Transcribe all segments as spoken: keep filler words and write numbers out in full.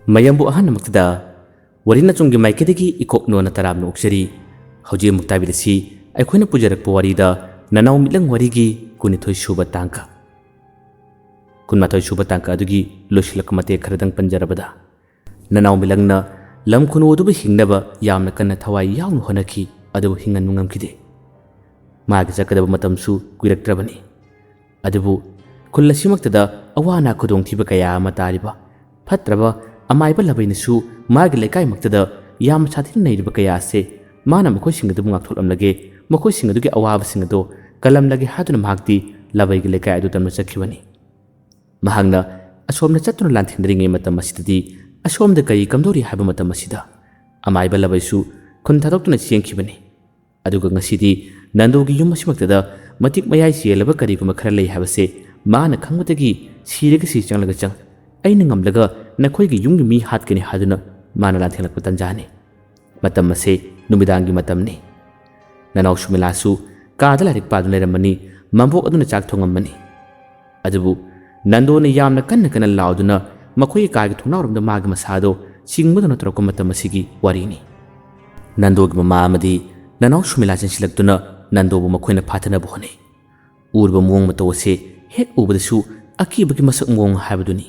ꯃꯌꯥꯝꯕꯨ ꯑꯍꯥꯟꯕꯃꯛꯇꯗ ꯋꯥꯔꯤ ꯅꯆꯨꯝꯒꯤ ꯃꯥꯏꯀꯩꯗꯒꯤ ꯏꯀꯣꯛ ꯅꯣꯟꯅ ꯇꯔꯥꯝꯅ ꯑꯣꯛꯆꯔꯤ꯫ ꯍꯧꯖꯤꯛ ꯑꯃꯨꯛ ꯇꯥꯕꯤꯔꯁꯤ ꯑꯩꯈꯣꯏꯅ ꯄꯨꯖꯔꯛꯄ ꯋꯥꯔꯤꯗ ꯅꯅꯥꯎ ꯃꯤꯠꯂꯪ ꯋꯥꯔꯤꯒꯤ ꯀꯨꯟꯅꯤꯊꯣꯏ ꯁꯨꯕ ꯇꯥꯡꯀꯛ꯫ ꯀꯨꯟꯃꯥꯊꯣꯏ ꯁꯨꯕ ꯇꯥꯡꯀꯛ ꯑꯗꯨꯒꯤ ꯂꯣꯏꯁꯤꯜꯂꯛꯄ ꯃꯇꯦꯛ ꯈꯔꯗꯪ ꯄꯟꯖꯔꯕꯗ, ꯅꯅꯥꯎ ꯃꯤꯂꯪꯅ ꯂꯝ ꯈꯨꯅꯨ ꯑꯗꯨꯕꯨ ꯍꯤꯡꯅꯕ ꯌꯥꯝꯅ ꯀꯟꯅ ꯊꯋꯥꯏ ꯌꯥꯎꯅ ꯍꯣꯠꯅꯈꯤ, ꯑꯗꯨꯕꯨ ꯍꯤꯡꯍꯟꯕ ꯉꯝꯈꯤꯗꯦ꯫ ꯃꯥꯒꯤ ꯆꯠꯀꯗꯕ ꯃꯇꯝꯁꯨ ꯀꯨꯏꯔꯛꯇ꯭ꯔꯕꯅꯤ꯫ ꯑꯗꯨꯕꯨ ꯈꯨꯜ ꯑꯁꯤꯃꯛꯇꯗ ꯑꯋꯥ ꯑꯅꯥ ꯈꯨꯗꯣꯡꯊꯤꯕ ꯀꯌꯥ ꯑꯃ ꯇꯥꯔꯤꯕ ꯐꯠꯇ꯭ꯔꯕ ꯑꯃꯥꯏꯕ ꯂꯕꯩꯅꯁꯨ ꯃꯥꯒꯤ ꯂꯩꯀꯥꯏꯃꯛꯇꯗ ꯌꯥꯝ ꯁꯥꯊꯤꯅ ꯅꯩꯔꯤꯕ ꯀꯌꯥ ꯑꯁꯦ ꯃꯥꯅ ꯃꯈꯣꯏꯁꯤꯡ ꯑꯗꯨꯕꯨ ꯉꯥꯛꯊꯣꯛꯂꯝꯂꯒꯦ, ꯃꯈꯣꯏꯁꯤꯡ ꯑꯗꯨꯒꯤ ꯑꯋꯥꯕꯁꯤꯡ ꯑꯗꯣ ꯀꯜꯂꯝꯂꯒꯦ ꯍꯥꯏꯗꯨꯅ ꯃꯍꯥꯛꯇꯤ ꯂꯕꯩꯒꯤ ꯂꯩꯀꯥꯏ ꯑꯗꯨ ꯇꯝꯅ ꯆꯠꯈꯤꯕꯅꯤ꯫ ꯃꯍꯥꯛꯅ ꯑꯁꯣꯝꯗ ꯆꯠꯇꯨꯅ ꯂꯥꯟꯊꯦꯡꯅꯔꯤꯉꯩ ꯃꯇꯝ ꯑꯁꯤꯗꯗꯤ ꯑꯁꯣꯝꯗ ꯀꯔꯤ ꯀꯝꯗꯧꯔꯤ ꯍꯥꯏꯕ ꯃꯇꯝ ꯑꯁꯤꯗ ꯑꯃꯥꯏꯕ ꯂꯕꯩꯁꯨ ꯈꯨꯟ ꯊꯥꯗꯣꯛꯇꯨꯅ ꯆꯦꯟꯈꯤꯕꯅꯤ꯫ ꯑꯗꯨꯒ ꯉꯁꯤꯗꯤ ꯅꯟꯗꯣꯒꯤ ꯌꯨꯝ ꯑꯁꯤꯃꯛꯇꯗ ꯃꯇꯤꯛ ꯃꯌꯥꯏ ꯆꯦꯜꯂꯕ ꯀꯔꯤꯒꯨꯝꯕ ꯈꯔ ꯂꯩ ꯍꯥꯏꯕꯁꯦ ꯃꯥꯅ ꯈꯪꯕꯗꯒꯤ ꯁꯤꯔꯒ ꯁꯤ ꯆꯪꯂꯒ ꯆꯪ, ꯑꯩꯅ ꯉꯝꯂꯒ ꯅꯈꯣꯏꯒꯤ ꯌꯨꯝꯒꯤ ꯃꯤ ꯍꯥꯠꯀꯅꯤ ꯍꯥꯏꯗꯨꯅ ꯃꯥꯅ ꯂꯥꯟꯊꯦꯡꯂꯛꯄ ꯇꯟꯖꯥꯅꯤ꯫ ꯃꯇꯝ ꯑꯁꯦ ꯅꯨꯃꯤꯗꯥꯡꯒꯤ ꯃꯇꯝꯅꯤ꯫ ꯅꯅꯥꯎ ꯁꯨꯃꯤꯂꯥꯁꯨ ꯀꯥꯗ ꯂꯥꯏꯔꯤꯛ ꯄꯥꯗꯨꯅ ꯂꯩꯔꯝꯃꯅꯤ꯫ ꯃꯕꯣꯛ ꯑꯗꯨꯅ ꯆꯥꯛ ꯊꯣꯡꯉꯝꯃꯅꯤ꯫ ꯑꯗꯨꯕꯨ ꯅꯟꯗꯣꯅ ꯌꯥꯝꯅ ꯀꯟꯅ ꯀꯟꯅ ꯂꯥꯎꯗꯨꯅ ꯃꯈꯣꯏꯒꯤ ꯀꯥꯒꯤ ꯊꯣꯡꯅꯥꯎꯔꯣꯝꯗ ꯃꯥꯒꯤ ꯃꯁꯥꯗꯣ ꯆꯤꯡꯕꯗꯧꯅ ꯇꯧꯔꯛꯄ ꯃꯇꯝ ꯑꯁꯤꯒꯤ ꯋꯥꯔꯤꯅꯤ꯫ ꯅꯟꯗꯣꯒꯤ ꯃꯃꯥ ꯑꯃꯗꯤ ꯅꯅꯥꯎ ꯁꯨꯃꯤꯂꯥ ꯆꯦꯟꯁꯤꯜꯂꯛꯇꯨꯅ ꯅꯟꯗꯣꯕꯨ ꯃꯈꯣꯏꯅ ꯐꯥꯊꯅꯕ ꯍꯣꯠꯅꯩ꯫ ꯎꯔꯤꯕ ꯃꯑꯣꯡ ꯃꯇꯧ ꯑꯁꯦ ꯍꯦꯛ ꯎꯕꯗꯁꯨ ꯑꯀꯤꯕꯒꯤ ꯃꯁꯛ ꯃꯑꯣꯡ ꯍꯥꯏꯕꯗꯨꯅꯤ꯫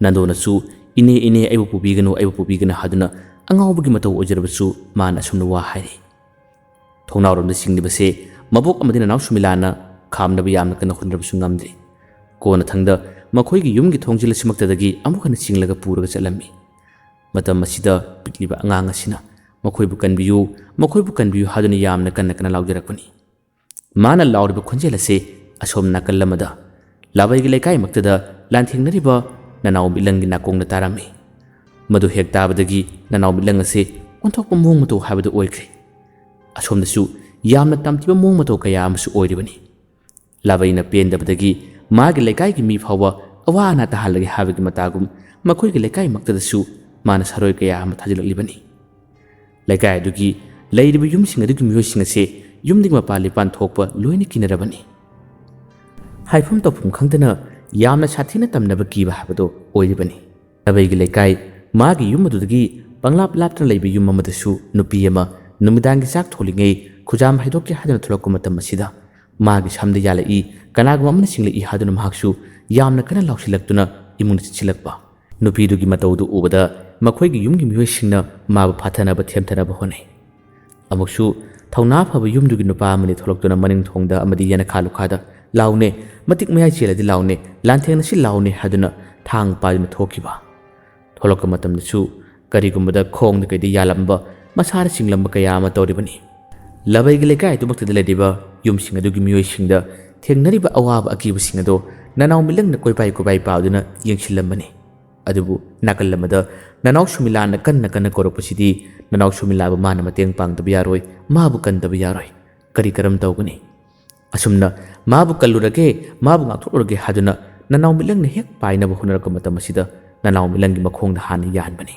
ꯅꯟꯗꯣꯅꯁꯨ, "ꯏꯅꯦ, ꯏꯅꯦ, ꯑꯩꯕꯨ ꯄꯨꯕꯤꯒꯅꯨ, ꯑꯩꯕꯨ ꯄꯨꯕꯤꯒꯅꯨ" ꯍꯥꯏꯗꯨꯅ ꯑꯉꯥꯎꯕꯒꯤ ꯃꯇꯧ ꯑꯣꯏꯖꯔꯕꯁꯨ ꯃꯥꯅ ꯑꯁꯨꯝꯅ ꯋꯥ ꯍꯥꯏꯔꯤ꯫ ꯊꯣꯡꯅꯥꯎꯔꯣꯝꯗ ꯆꯤꯡꯂꯤꯕꯁꯦ ꯃꯕꯣꯛ ꯑꯃꯗꯤ ꯅꯅꯥꯎ ꯁꯨꯃꯤꯂꯥꯅ ꯈꯥꯝꯅꯕ ꯌꯥꯝꯅ ꯀꯟꯅ ꯍꯣꯠꯅꯔꯕꯁꯨ ꯉꯝꯗ꯭ꯔꯤ꯫ ꯀꯣꯟꯅꯊꯪꯗ ꯃꯈꯣꯏꯒꯤ ꯌꯨꯝꯒꯤ ꯊꯣꯡꯖꯤꯜ ꯑꯁꯤꯃꯛꯇꯗꯒꯤ ꯑꯃꯨꯛ ꯍꯟꯅ ꯆꯤꯡꯂꯒ ꯄꯨꯔꯒ ꯆꯠꯂꯝꯃꯤ꯫ ꯃꯇꯝ ꯑꯁꯤꯗ ꯄꯤꯛꯂꯤꯕ ꯑꯉꯥꯡ ꯑꯁꯤꯅ, "ꯃꯈꯣꯏꯕꯨ ꯀꯟꯕꯤꯌꯨ, ꯃꯈꯣꯏꯕꯨ ꯀꯟꯕꯤꯌꯨ" ꯍꯥꯏꯗꯨꯅ ꯌꯥꯝꯅ ꯀꯟꯅ ꯀꯟꯅ ꯂꯥꯎꯖꯔꯛꯄꯅꯤ꯫ ꯃꯥꯅ ꯂꯥꯎꯔꯤꯕ ꯈꯣꯟꯖꯦꯜ ꯑꯁꯤ ꯑꯁꯣꯝ ꯅꯥꯀꯜ ꯑꯃꯗ ꯂꯥꯕꯩꯒꯤ ꯂꯩꯀꯥꯏꯃꯛꯇꯗ ꯂꯥꯟꯊꯦꯡꯅꯔꯤꯕ ꯅꯅꯥꯎ ꯃꯤꯠꯂꯪꯒꯤ ꯅꯥꯀꯣꯡꯗ ꯇꯥꯔꯝꯃꯤ꯫ ꯃꯗꯨ ꯍꯦꯛ ꯇꯥꯕꯗꯒꯤ ꯅꯅꯥꯎ ꯃꯤꯠꯂꯪ ꯑꯁꯤ ꯑꯣꯟꯊꯣꯛꯄ ꯃꯑꯣꯡ ꯃꯇꯧ ꯍꯥꯏꯕꯗꯨ ꯑꯣꯏꯈ꯭ꯔꯦ꯫ ꯑꯁꯣꯝꯗꯁꯨ ꯌꯥꯝꯅ ꯇꯝꯊꯤꯕ ꯃꯑꯣꯡ ꯃꯇꯧ ꯀꯌꯥ ꯑꯃꯁꯨ ꯑꯣꯏꯔꯤꯕꯅꯤ꯫ ꯂꯥꯕꯩꯅ ꯄꯦꯟꯗꯕꯗꯒꯤ ꯃꯥꯒꯤ ꯂꯩꯀꯥꯏꯒꯤ ꯃꯤ ꯐꯥꯎꯕ ꯑꯋꯥ ꯑꯅꯥ ꯇꯥꯍꯜꯂꯒꯦ ꯍꯥꯏꯕꯒꯤ ꯃꯇꯥꯒꯨꯝ ꯃꯈꯣꯏꯒꯤ ꯂꯩꯀꯥꯏꯃꯛꯇꯗꯁꯨ ꯃꯥꯅ ꯁꯔꯣꯏ ꯀꯌꯥ ꯑꯃ ꯊꯥꯖꯤꯜꯂꯛꯂꯤꯕꯅꯤ꯫ ꯂꯩꯀꯥꯏ ꯑꯗꯨꯒꯤ ꯂꯩꯔꯤꯕ ꯌꯨꯝꯁꯤꯡ ꯑꯗꯨꯒꯤ ꯃꯤꯑꯣꯏꯁꯤꯡ ꯑꯁꯦ ꯌꯨꯝꯗꯒꯤ ꯃꯄꯥꯟ ꯂꯤꯄꯥꯟ ꯊꯣꯛꯄ ꯂꯣꯏꯅ ꯀꯤꯅꯔꯕꯅꯤ꯫ ꯍꯥꯏꯐꯝ ꯇꯧꯐꯝ ꯈꯪꯗꯅ ꯌꯥꯝꯅ ꯁꯥꯊꯤꯅ ꯇꯝꯅꯕ ꯀꯤꯕ ꯍꯥꯏꯕꯗꯨ ꯑꯣꯏꯔꯤꯕꯅꯤ꯫ ꯂꯕꯩꯒꯤ ꯂꯩꯀꯥꯏ, ꯃꯥꯒꯤ ꯌꯨꯝ ꯑꯗꯨꯗꯒꯤ ꯄꯪꯂꯥꯞ ꯂꯥꯞꯇꯅ ꯂꯩꯕ ꯌꯨꯝ ꯑꯃꯗꯁꯨ ꯅꯨꯄꯤ ꯑꯃ ꯅꯨꯃꯤꯗꯥꯡꯒꯤ ꯆꯥꯛ ꯊꯣꯡꯂꯤꯉꯩ ꯈꯨꯖꯥꯝ ꯍꯩꯗꯣꯛꯀꯦ ꯍꯥꯏꯗꯨꯅ ꯊꯣꯛꯂꯛꯄ ꯃꯇꯝ ꯑꯁꯤꯗ ꯃꯥꯒꯤ ꯁꯝꯗ ꯌꯥꯜꯂꯛꯏ, ꯀꯅꯥꯒꯨꯝꯕ ꯑꯃꯅ ꯆꯤꯡꯂꯛꯏ ꯍꯥꯏꯗꯨꯅ ꯃꯍꯥꯛꯁꯨ ꯌꯥꯝꯅ ꯀꯟꯅ ꯂꯥꯎꯁꯤꯜꯂꯛꯇꯨꯅ ꯏꯃꯨꯡꯗ ꯆꯪꯁꯤꯜꯂꯛꯄ꯫ ꯅꯨꯄꯤꯗꯨꯒꯤ ꯃꯇꯧꯗꯨ ꯎꯕꯗ ꯃꯈꯣꯏꯒꯤ ꯌꯨꯝꯒꯤ ꯃꯤꯑꯣꯏꯁꯤꯡꯅ ꯃꯥꯕꯨ ꯐꯥꯊꯅꯕ ꯊꯦꯝꯊꯅꯕ ꯍꯣꯠꯅꯩ꯫ ꯑꯃꯨꯛꯁꯨ ꯊꯧꯅꯥ ꯐꯕ ꯌꯨꯝꯗꯨꯒꯤ ꯅꯨꯄꯥ ꯑꯃꯅꯤ ꯊꯣꯛꯂꯛꯇꯨꯅ ꯃꯅꯤꯡ ꯊꯣꯡꯗ ꯑꯃꯗꯤ ꯌꯦꯅꯈꯥ ꯂꯨꯈꯥꯗ "ꯂꯥꯎꯅꯦ, ꯃꯇꯤꯛ ꯃꯌꯥꯏ ꯆꯦꯜꯂꯗꯤ ꯂꯥꯎꯅꯦ, ꯂꯥꯟꯊꯦꯡꯅꯁꯤ ꯂꯥꯎꯅꯦ" ꯍꯥꯏꯗꯨꯅ ꯊꯥꯡ ꯄꯥꯏꯗꯨꯅ ꯊꯣꯛꯈꯤꯕ꯫ ꯊꯣꯛꯂꯛꯄ ꯃꯇꯝꯗꯁꯨ ꯀꯔꯤꯒꯨꯝꯕꯗ ꯈꯣꯡꯗ ꯀꯩꯗ ꯌꯥꯜꯂꯝꯕ, ꯃꯁꯥꯗ ꯆꯤꯡꯂꯝꯕ ꯀꯌꯥ ꯑꯃ ꯇꯧꯔꯤꯕꯅꯤ꯫ ꯂꯕꯩꯒꯤ ꯂꯩꯀꯥꯏ ꯑꯗꯨꯃꯛꯇꯗ ꯂꯩꯔꯤꯕ ꯌꯨꯝꯁꯤꯡ ꯑꯗꯨꯒꯤ ꯃꯤꯑꯣꯏꯁꯤꯡꯗ ꯊꯦꯡꯅꯔꯤꯕ ꯑꯋꯥꯕ ꯑꯀꯤꯕꯁꯤꯡ ꯑꯗꯣ ꯅꯅꯥꯎ ꯃꯤꯠꯂꯪꯅ ꯀꯣꯏꯄꯥꯏ ꯀꯣꯏꯄꯥꯏ ꯄꯥꯎꯗꯨꯅ ꯌꯦꯡꯁꯤꯜꯂꯝꯕꯅꯤ꯫ ꯑꯗꯨꯕꯨ ꯅꯥꯀꯜ ꯑꯃꯗ ꯅꯅꯥꯎ ꯁꯨꯃꯤꯂꯥꯅ ꯀꯟꯅ ꯀꯟꯅ ꯀꯧꯔꯛꯄꯁꯤꯗꯤ ꯅꯅꯥꯎ ꯁꯨꯃꯤꯂꯥꯕꯨ ꯃꯥꯅ ꯃꯇꯦꯡ ꯄꯥꯡꯗꯕ ꯌꯥꯔꯣꯏ, ꯃꯥꯕꯨ ꯀꯟꯗꯕ ꯌꯥꯔꯣꯏ꯫ ꯀꯔꯤ ꯀꯔꯝ ꯇꯧꯒꯅꯤ? ꯑꯁꯨꯝꯅ ꯃꯥꯕꯨ ꯀꯜꯂꯨꯔꯒꯦ, ꯃꯥꯕꯨ ꯉꯥꯛꯊꯣꯛꯂꯨꯔꯒꯦ ꯍꯥꯏꯗꯨꯅ ꯅꯅꯥꯎ ꯃꯤꯠꯂꯪꯅ ꯍꯦꯛ ꯄꯥꯏꯅꯕ ꯍꯣꯠꯅꯔꯛꯄ ꯃꯇꯝ ꯑꯁꯤꯗ ꯅꯅꯥꯎ ꯃꯤꯠꯂꯪꯒꯤ ꯃꯈꯣꯡꯗ ꯍꯥꯟꯅ ꯌꯥꯟꯕꯅꯤ꯫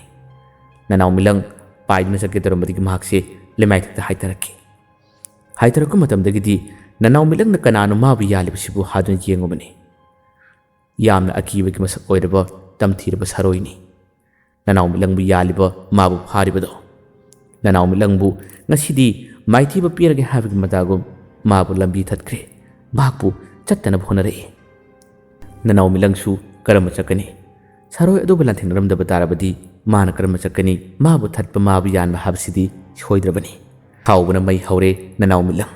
ꯅꯅꯥꯎ ꯃꯤꯠꯂꯪ ꯄꯥꯏꯗꯨꯅ ꯆꯠꯀꯦ ꯇꯧꯔꯝꯕꯗꯒꯤ ꯃꯍꯥꯛꯁꯦ ꯂꯩꯃꯥꯏꯊꯛꯇ ꯍꯥꯏꯊꯔꯛꯈꯤ꯫ ꯍꯥꯏꯊꯔꯛꯄ ꯃꯇꯝꯗꯒꯤꯗꯤ ꯅꯅꯥꯎ ꯃꯤꯠꯂꯪꯅ ꯀꯅꯥꯅꯣ ꯃꯥꯕꯨ ꯌꯥꯜꯂꯤꯕꯁꯤꯕꯨ ꯍꯥꯏꯗꯨꯅ ꯌꯦꯡꯉꯨꯕꯅꯤ꯫ ꯌꯥꯝꯅ ꯑꯀꯤꯕꯒꯤ ꯃꯁꯛ ꯑꯣꯏꯔꯕ ꯇꯝꯊꯤꯔꯕ ꯁꯥꯔꯣꯏꯅꯤ꯫ ꯅꯅꯥꯎ ꯃꯤꯠꯂꯪꯕꯨ ꯌꯥꯜꯂꯤꯕ, ꯃꯥꯕꯨ ꯐꯥꯔꯤꯕꯗꯣ꯫ ꯅꯅꯥꯎ ꯃꯤꯠꯂꯪꯕꯨ ꯉꯁꯤꯗꯤ ꯃꯥꯏꯊꯤꯕ ꯄꯤꯔꯒꯦ ꯍꯥꯏꯕꯒꯤ ꯃꯇꯥꯒꯨꯝ ꯃꯥꯕꯨ ꯂꯝꯕꯤ ꯊꯠꯈ꯭ꯔꯦ꯫ ꯃꯍꯥꯛꯄꯨ ꯆꯠꯇꯅꯕ ꯍꯣꯠꯅꯔꯛꯏ꯫ ꯅꯅꯥꯎ ꯃꯤꯠꯂꯪꯁꯨ ꯀꯔꯝꯕ ꯆꯠꯀꯅꯤ? ꯁꯥꯔꯣꯏ ꯑꯗꯨꯕꯨ ꯂꯥꯟꯊꯦꯡꯅꯔꯝꯗꯕ ꯇꯥꯔꯕꯗꯤ ꯃꯥꯅ ꯀꯔꯝꯕ ꯆꯠꯀꯅꯤ? ꯃꯥꯕꯨ ꯊꯠꯄ, ꯃꯥꯕꯨ ꯌꯥꯟꯕ ꯍꯥꯏꯕꯁꯤꯗꯤ ꯁꯣꯏꯗ꯭ꯔꯕꯅꯤ꯫ ꯁꯥꯎꯕꯅ ꯃꯩ ꯍꯧꯔꯦ ꯅꯅꯥꯎ ꯃꯤꯠꯂꯪ꯫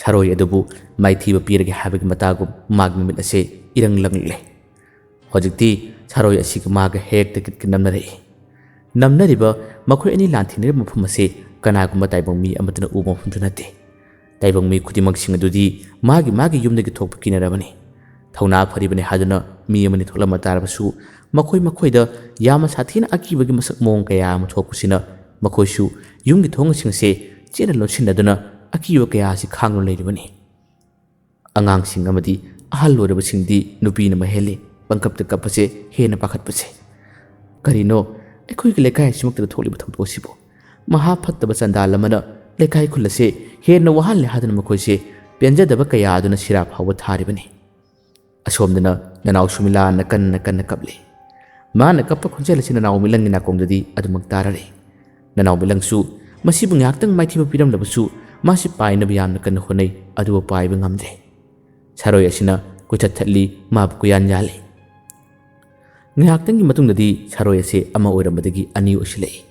ꯁꯥꯔꯣꯏ ꯑꯗꯨꯕꯨ ꯃꯥꯏꯊꯤꯕ ꯄꯤꯔꯒꯦ ꯍꯥꯏꯕꯒꯤ ꯃꯇꯥꯒꯨꯝ ꯃꯥꯒꯤ ꯃꯃꯤꯠ ꯑꯁꯦ ꯏꯔꯪ ꯂꯪꯂꯦ꯫ ꯍꯧꯖꯤꯛꯇꯤ ꯁꯥꯔꯣꯏ ꯑꯁꯤꯒ ꯃꯥꯒ ꯍꯦꯛꯇ ꯀꯤꯠꯀ ꯅꯝꯅꯔꯛꯏ꯫ ꯅꯝꯅꯔꯤꯕ, ꯃꯈꯣꯏ ꯑꯅꯤ ꯂꯥꯟꯊꯦꯡꯅꯔꯤꯕ ꯃꯐꯝ ꯑꯁꯤ ꯀꯅꯥꯒꯨꯝꯕ ꯇꯥꯏꯕꯪ ꯃꯤ ꯑꯃꯠꯇꯅ ꯎꯕ ꯃꯐꯝꯁꯨ ꯅꯠꯇꯦ꯫ ꯇꯥꯏꯕꯪ ꯃꯤ ꯈꯨꯗꯤꯡꯃꯛꯁꯤꯡ ꯑꯗꯨꯗꯤ ꯃꯥꯒꯤ ꯃꯥꯒꯤ ꯌꯨꯝꯗꯒꯤ ꯊꯣꯛꯄ ꯀꯤꯅꯔꯕꯅꯤ꯫ ꯊꯧꯅꯥ ꯐꯔꯤꯕꯅꯤ ꯍꯥꯏꯗꯨꯅ ꯃꯤ ꯑꯃꯅꯤ ꯊꯣꯛꯂꯝꯕ ꯇꯥꯔꯕꯁꯨ, ꯃꯈꯣꯏ ꯃꯈꯣꯏꯗ ꯌꯥꯝꯅ ꯁꯥꯊꯤꯅ ꯑꯀꯤꯕꯒꯤ ꯃꯁꯛ ꯃꯑꯣꯡ ꯀꯌꯥ ꯑꯃ ꯊꯣꯛꯄꯁꯤꯅ ꯃꯈꯣꯏꯁꯨ ꯌꯨꯝꯒꯤ ꯊꯣꯡꯁꯤꯡꯁꯦ ꯆꯦꯠꯅ ꯂꯣꯟꯁꯤꯟꯅꯗꯨꯅ ꯑꯀꯤꯕ ꯀꯌꯥ ꯑꯁꯤ ꯈꯥꯡꯗꯨꯅ ꯂꯩꯔꯤꯕꯅꯤ꯫ ꯑꯉꯥꯡꯁꯤꯡ ꯑꯃꯗꯤ ꯑꯍꯜ ꯑꯣꯏꯔꯕꯁꯤꯡꯗꯤ ꯅꯨꯄꯤꯅ ꯃꯍꯦꯜꯂꯤ ꯄꯪꯀꯞꯇ ꯀꯞꯄꯁꯦ, ꯍꯦꯟꯅ ꯄꯥꯈꯠꯄꯁꯦ꯫ ꯀꯔꯤꯅꯣ ꯑꯩꯈꯣꯏꯒꯤ ꯂꯩꯀꯥꯏ ꯑꯁꯤꯃꯛꯇꯗ ꯊꯣꯛꯂꯤꯕ ꯊꯧꯗꯣꯛ ꯑꯁꯤꯕꯨ? ꯃꯍꯥ ꯐꯠꯇꯕ ꯆꯟꯗꯥꯜ ꯑꯃꯅ ꯂꯩꯀꯥꯏ ꯈꯨꯜ ꯑꯁꯦ ꯍꯦꯟꯅ ꯋꯥꯍꯜꯂꯦ ꯍꯥꯏꯗꯨꯅ ꯃꯈꯣꯏꯁꯦ ꯄꯦꯟꯖꯗꯕ ꯀꯌꯥ ꯑꯗꯨꯅ ꯁꯤꯔꯥ ꯐꯥꯎꯕ ꯊꯥꯔꯤꯕꯅꯤ꯫ ꯑꯁꯣꯝꯗꯅ ꯅꯅꯥꯎ ꯁꯨꯃꯤꯂꯥꯅ ꯀꯟꯅ ꯀꯟꯅ ꯀꯞꯂꯤ꯫ ꯃꯥꯅ ꯀꯞꯄ ꯈꯣꯟꯖꯦꯜ ꯑꯁꯤ ꯅꯅꯥꯎ ꯃꯤꯠꯂꯪꯒꯤ ꯅꯥꯀꯣꯡꯗꯗꯤ ꯑꯗꯨꯃꯛ ꯇꯥꯔꯔꯦ꯫ ꯅꯅꯥꯎ ꯃꯤꯠꯂꯪꯁꯨ ꯃꯁꯤꯕꯨ ꯉꯥꯏꯍꯥꯛꯇꯪ ꯃꯥꯏꯊꯤꯕ ꯄꯤꯔꯝꯂꯕꯁꯨ ꯃꯥꯁꯤ ꯄꯥꯏꯅꯕ ꯌꯥꯝꯅ ꯀꯟꯅ ꯍꯣꯠꯅꯩ, ꯑꯗꯨꯕꯨ ꯄꯥꯏꯕ ꯉꯝꯗ꯭ꯔꯦ꯫ ꯁꯥꯔꯣꯏ ꯑꯁꯤꯅ ꯀꯣꯏꯊꯠ ꯊꯠꯂꯤ, ꯃꯥꯕꯨ ꯀꯨꯌꯥꯟ ꯌꯥꯜꯂꯤ꯫ ꯉꯥꯏꯍꯥꯛꯇꯪꯒꯤ ꯃꯇꯨꯡꯗꯗꯤ ꯁꯥꯔꯣꯏ ꯑꯁꯤ ꯑꯃ ꯑꯣꯏꯔꯝꯕꯗꯒꯤ ꯑꯅꯤ ꯑꯣꯏꯁꯤꯜꯂꯛꯏ꯫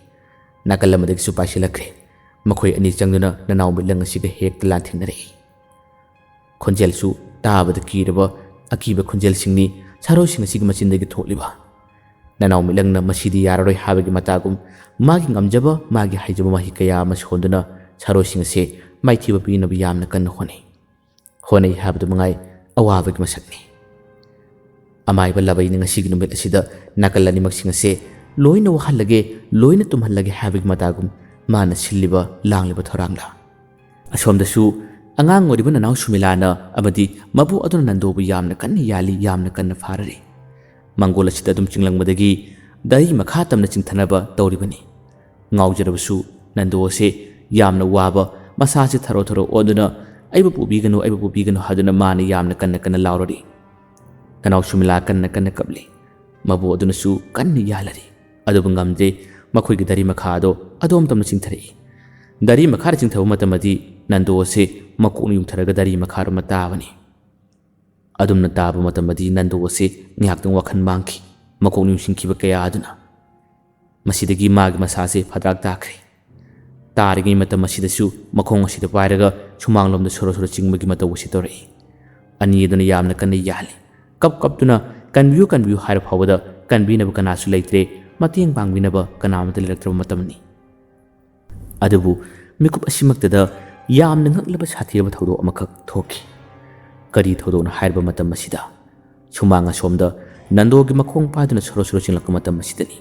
ꯅꯥꯀꯜ ꯑꯃꯗꯒꯤꯁꯨ ꯄꯥꯏꯁꯤꯜꯂꯛꯈ꯭ꯔꯦ꯫ ꯃꯈꯣꯏ ꯑꯅꯤ ꯆꯪꯗꯨꯅ ꯅꯅꯥꯎ ꯃꯤꯠꯂꯪ ꯑꯁꯤꯒ ꯍꯦꯛꯇ ꯂꯥꯟꯊꯦꯡꯅꯔꯛꯏ꯫ ꯈꯣꯟꯖꯦꯜꯁꯨ ꯇꯥꯕꯗ ꯀꯤꯔꯕ ꯑꯀꯤꯕ ꯈꯣꯟꯖꯦꯜꯁꯤꯡꯅꯤ ꯁꯥꯔꯣꯏꯁꯤꯡ ꯑꯁꯤꯒꯤ ꯃꯆꯤꯟꯗꯒꯤ ꯊꯣꯛꯂꯤꯕ꯫ ꯅꯅꯥꯎ ꯃꯤꯠꯂꯪꯅ ꯃꯁꯤꯗꯤ ꯌꯥꯔꯔꯣꯏ ꯍꯥꯏꯕꯒꯤ ꯃꯇꯥꯒꯨꯝ ꯃꯥꯒꯤ ꯉꯝꯖꯕ, ꯃꯥꯒꯤ ꯍꯩꯖꯕ ꯃꯍꯩ ꯀꯌꯥ ꯑꯃ ꯁꯣꯟꯗꯨꯅ ꯁꯥꯔꯣꯏꯁꯤꯡ ꯑꯁꯦ ꯃꯥꯏꯊꯤꯕ ꯄꯤꯅꯕ ꯌꯥꯝꯅ ꯀꯟꯅ ꯍꯣꯠꯅꯩ꯫ ꯍꯣꯠꯅꯩ ꯍꯥꯏꯕꯗꯨ ꯃꯉꯥꯏ ꯑꯋꯥꯕꯒꯤ ꯃꯁꯛꯅꯤ꯫ ꯑꯃꯥꯏꯕ ꯂꯥꯕꯩꯅ ꯉꯁꯤꯒꯤ ꯅꯨꯃꯤꯠ ꯑꯁꯤꯗ ꯅꯥꯀꯜ ꯑꯅꯤꯃꯛꯁꯤꯡ ꯑꯁꯦ ꯂꯣꯏꯅ ꯋꯥꯍꯜꯂꯒꯦ, ꯂꯣꯏꯅ ꯇꯨꯝꯍꯜꯂꯒꯦ ꯍꯥꯏꯕꯒꯤ ꯃꯇꯥꯒꯨꯝ ꯃꯥꯅ ꯁꯤꯜꯂꯤꯕ ꯂꯥꯡꯂꯤꯕ ꯊꯧꯔꯥꯡꯂ꯫ ꯑꯁꯣꯝꯗꯁꯨ ꯑꯉꯥꯡ ꯑꯣꯏꯔꯤꯕ ꯅꯅꯥꯎ ꯁꯨꯃꯤꯂꯥꯅ ꯑꯃꯗꯤ ꯃꯕꯨ ꯑꯗꯨꯅ ꯅꯟꯗꯣꯕꯨ ꯌꯥꯝꯅ ꯀꯟꯅ ꯌꯥꯜꯂꯤ, ꯌꯥꯝꯅ ꯀꯟꯅ ꯐꯥꯔꯔꯤ꯫ ꯃꯪꯒꯣꯜ ꯑꯁꯤꯗ ꯑꯗꯨꯝ ꯆꯤꯡꯂꯪꯕꯗꯒꯤ ꯗꯥꯔꯤ ꯃꯈꯥ ꯇꯝꯅ ꯆꯤꯡꯊꯅꯕ ꯇꯧꯔꯤꯕꯅꯤ꯫ ꯉꯥꯎꯖꯔꯕꯁꯨ ꯅꯟꯗꯣ ꯑꯁꯤ ꯌꯥꯝꯅ ꯋꯥꯕ, ꯃꯁꯥꯁꯤ ꯊꯔꯣ ꯊꯔꯣ ꯑꯣꯟꯗꯨꯅ "ꯑꯩꯕꯨ ꯄꯨꯕꯤꯒꯅꯨ, ꯑꯩꯕꯨ ꯄꯨꯕꯤꯒꯅꯨ" ꯍꯥꯏꯗꯨꯅ ꯃꯥꯅ ꯌꯥꯝꯅ ꯀꯟꯅ ꯀꯟꯅ ꯂꯥꯎꯔꯔꯤ꯫ ꯅꯅꯥꯎ ꯁꯨꯃꯤꯂꯥ ꯀꯟꯅ ꯀꯟꯅ ꯀꯞꯂꯤ꯫ ꯃꯕꯨ ꯑꯗꯨꯅꯁꯨ ꯀꯟꯅ ꯌꯥꯜꯂꯔꯤ꯫ ꯑꯗꯨꯕꯨ ꯉꯝꯗꯦ, ꯃꯈꯣꯏꯒꯤ ꯗꯥꯔꯤ ꯃꯈꯥ ꯑꯗꯣ ꯑꯗꯣꯝ ꯇꯝꯅ ꯆꯤꯡꯊꯔꯛꯏ꯫ ꯗꯥꯔꯤ ꯃꯈꯥꯗ ꯆꯤꯡꯊꯕ ꯃꯇꯝꯗꯗꯤ ꯅꯟꯗꯣ ꯑꯁꯤ ꯃꯀꯣꯛꯅ ꯌꯨꯡꯊꯔꯒ ꯗꯥꯔꯤ ꯃꯈꯥꯔꯣꯝꯗ ꯇꯥꯕꯅꯤ꯫ ꯑꯗꯨꯝꯅ ꯇꯥꯕ ꯃꯇꯝꯗꯗꯤ ꯅꯟꯗꯣ ꯑꯁꯤ ꯉꯥꯏꯍꯥꯛꯇꯪ ꯋꯥꯈꯜ ꯃꯥꯡꯈꯤ꯫ ꯃꯀꯣꯛꯅ ꯌꯨꯡꯁꯤꯟꯈꯤꯕ ꯀꯌꯥ ꯑꯗꯨꯅ꯫ ꯃꯁꯤꯗꯒꯤ ꯃꯥꯒꯤ ꯃꯁꯥꯁꯦ ꯐꯗ꯭ꯔꯥꯛ ꯇꯥꯈ꯭ꯔꯦ꯫ ꯇꯥꯔꯤꯉꯩ ꯃꯇꯝ ꯑꯁꯤꯗꯁꯨ ꯃꯈꯣꯡ ꯑꯁꯤꯗ ꯄꯥꯏꯔꯒ ꯁꯨꯃꯥꯡꯂꯣꯝꯗ ꯁꯣꯔꯣ ꯁꯣꯔꯣ ꯆꯤꯡꯕꯒꯤ ꯃꯇꯧ ꯑꯁꯤ ꯇꯧꯔꯛꯏ꯫ ꯑꯅꯤ ꯑꯗꯨꯅ ꯌꯥꯝꯅ ꯀꯟꯅ ꯌꯥꯜꯂꯤ꯫ ꯀꯞ ꯀꯞꯇꯨꯅ "ꯀꯟꯕꯤꯌꯨ, ꯀꯟꯕꯤꯌꯨ" ꯍꯥꯏꯔ ꯐꯥꯎꯕꯗ ꯀꯟꯕꯤꯅꯕ ꯀꯅꯥꯁꯨ ꯂꯩꯇ꯭ꯔꯦ, ꯃꯇꯦꯡ ꯄꯥꯡꯕꯤꯅꯕ ꯀꯅꯥ ꯑꯃꯠꯇ ꯂꯩꯔꯛꯇ꯭ꯔꯕ ꯃꯇꯝꯅꯤ꯫ ꯑꯗꯨꯕꯨ ꯃꯤꯀꯨꯞ ꯑꯁꯤꯃꯛꯇꯗ ꯌꯥꯝꯅ ꯉꯛꯂꯕ ꯁꯥꯊꯤꯔꯕ ꯊꯧꯗꯣꯛ ꯑꯃꯈꯛ ꯊꯣꯛꯈꯤ꯫ ꯀꯔꯤ ꯊꯧꯗꯣꯛꯅꯣ ꯍꯥꯏꯔꯕ ꯃꯇꯝ ꯑꯁꯤꯗ ꯁꯨꯃꯥꯡ ꯑꯁꯣꯝꯗ ꯅꯟꯗꯣꯒꯤ ꯃꯈꯣꯡ ꯄꯥꯏꯗꯨꯅ ꯁꯣꯔꯣ ꯁꯣꯔꯣ ꯆꯤꯡꯂꯛꯄ ꯃꯇꯝ ꯑꯁꯤꯗꯅꯤ꯫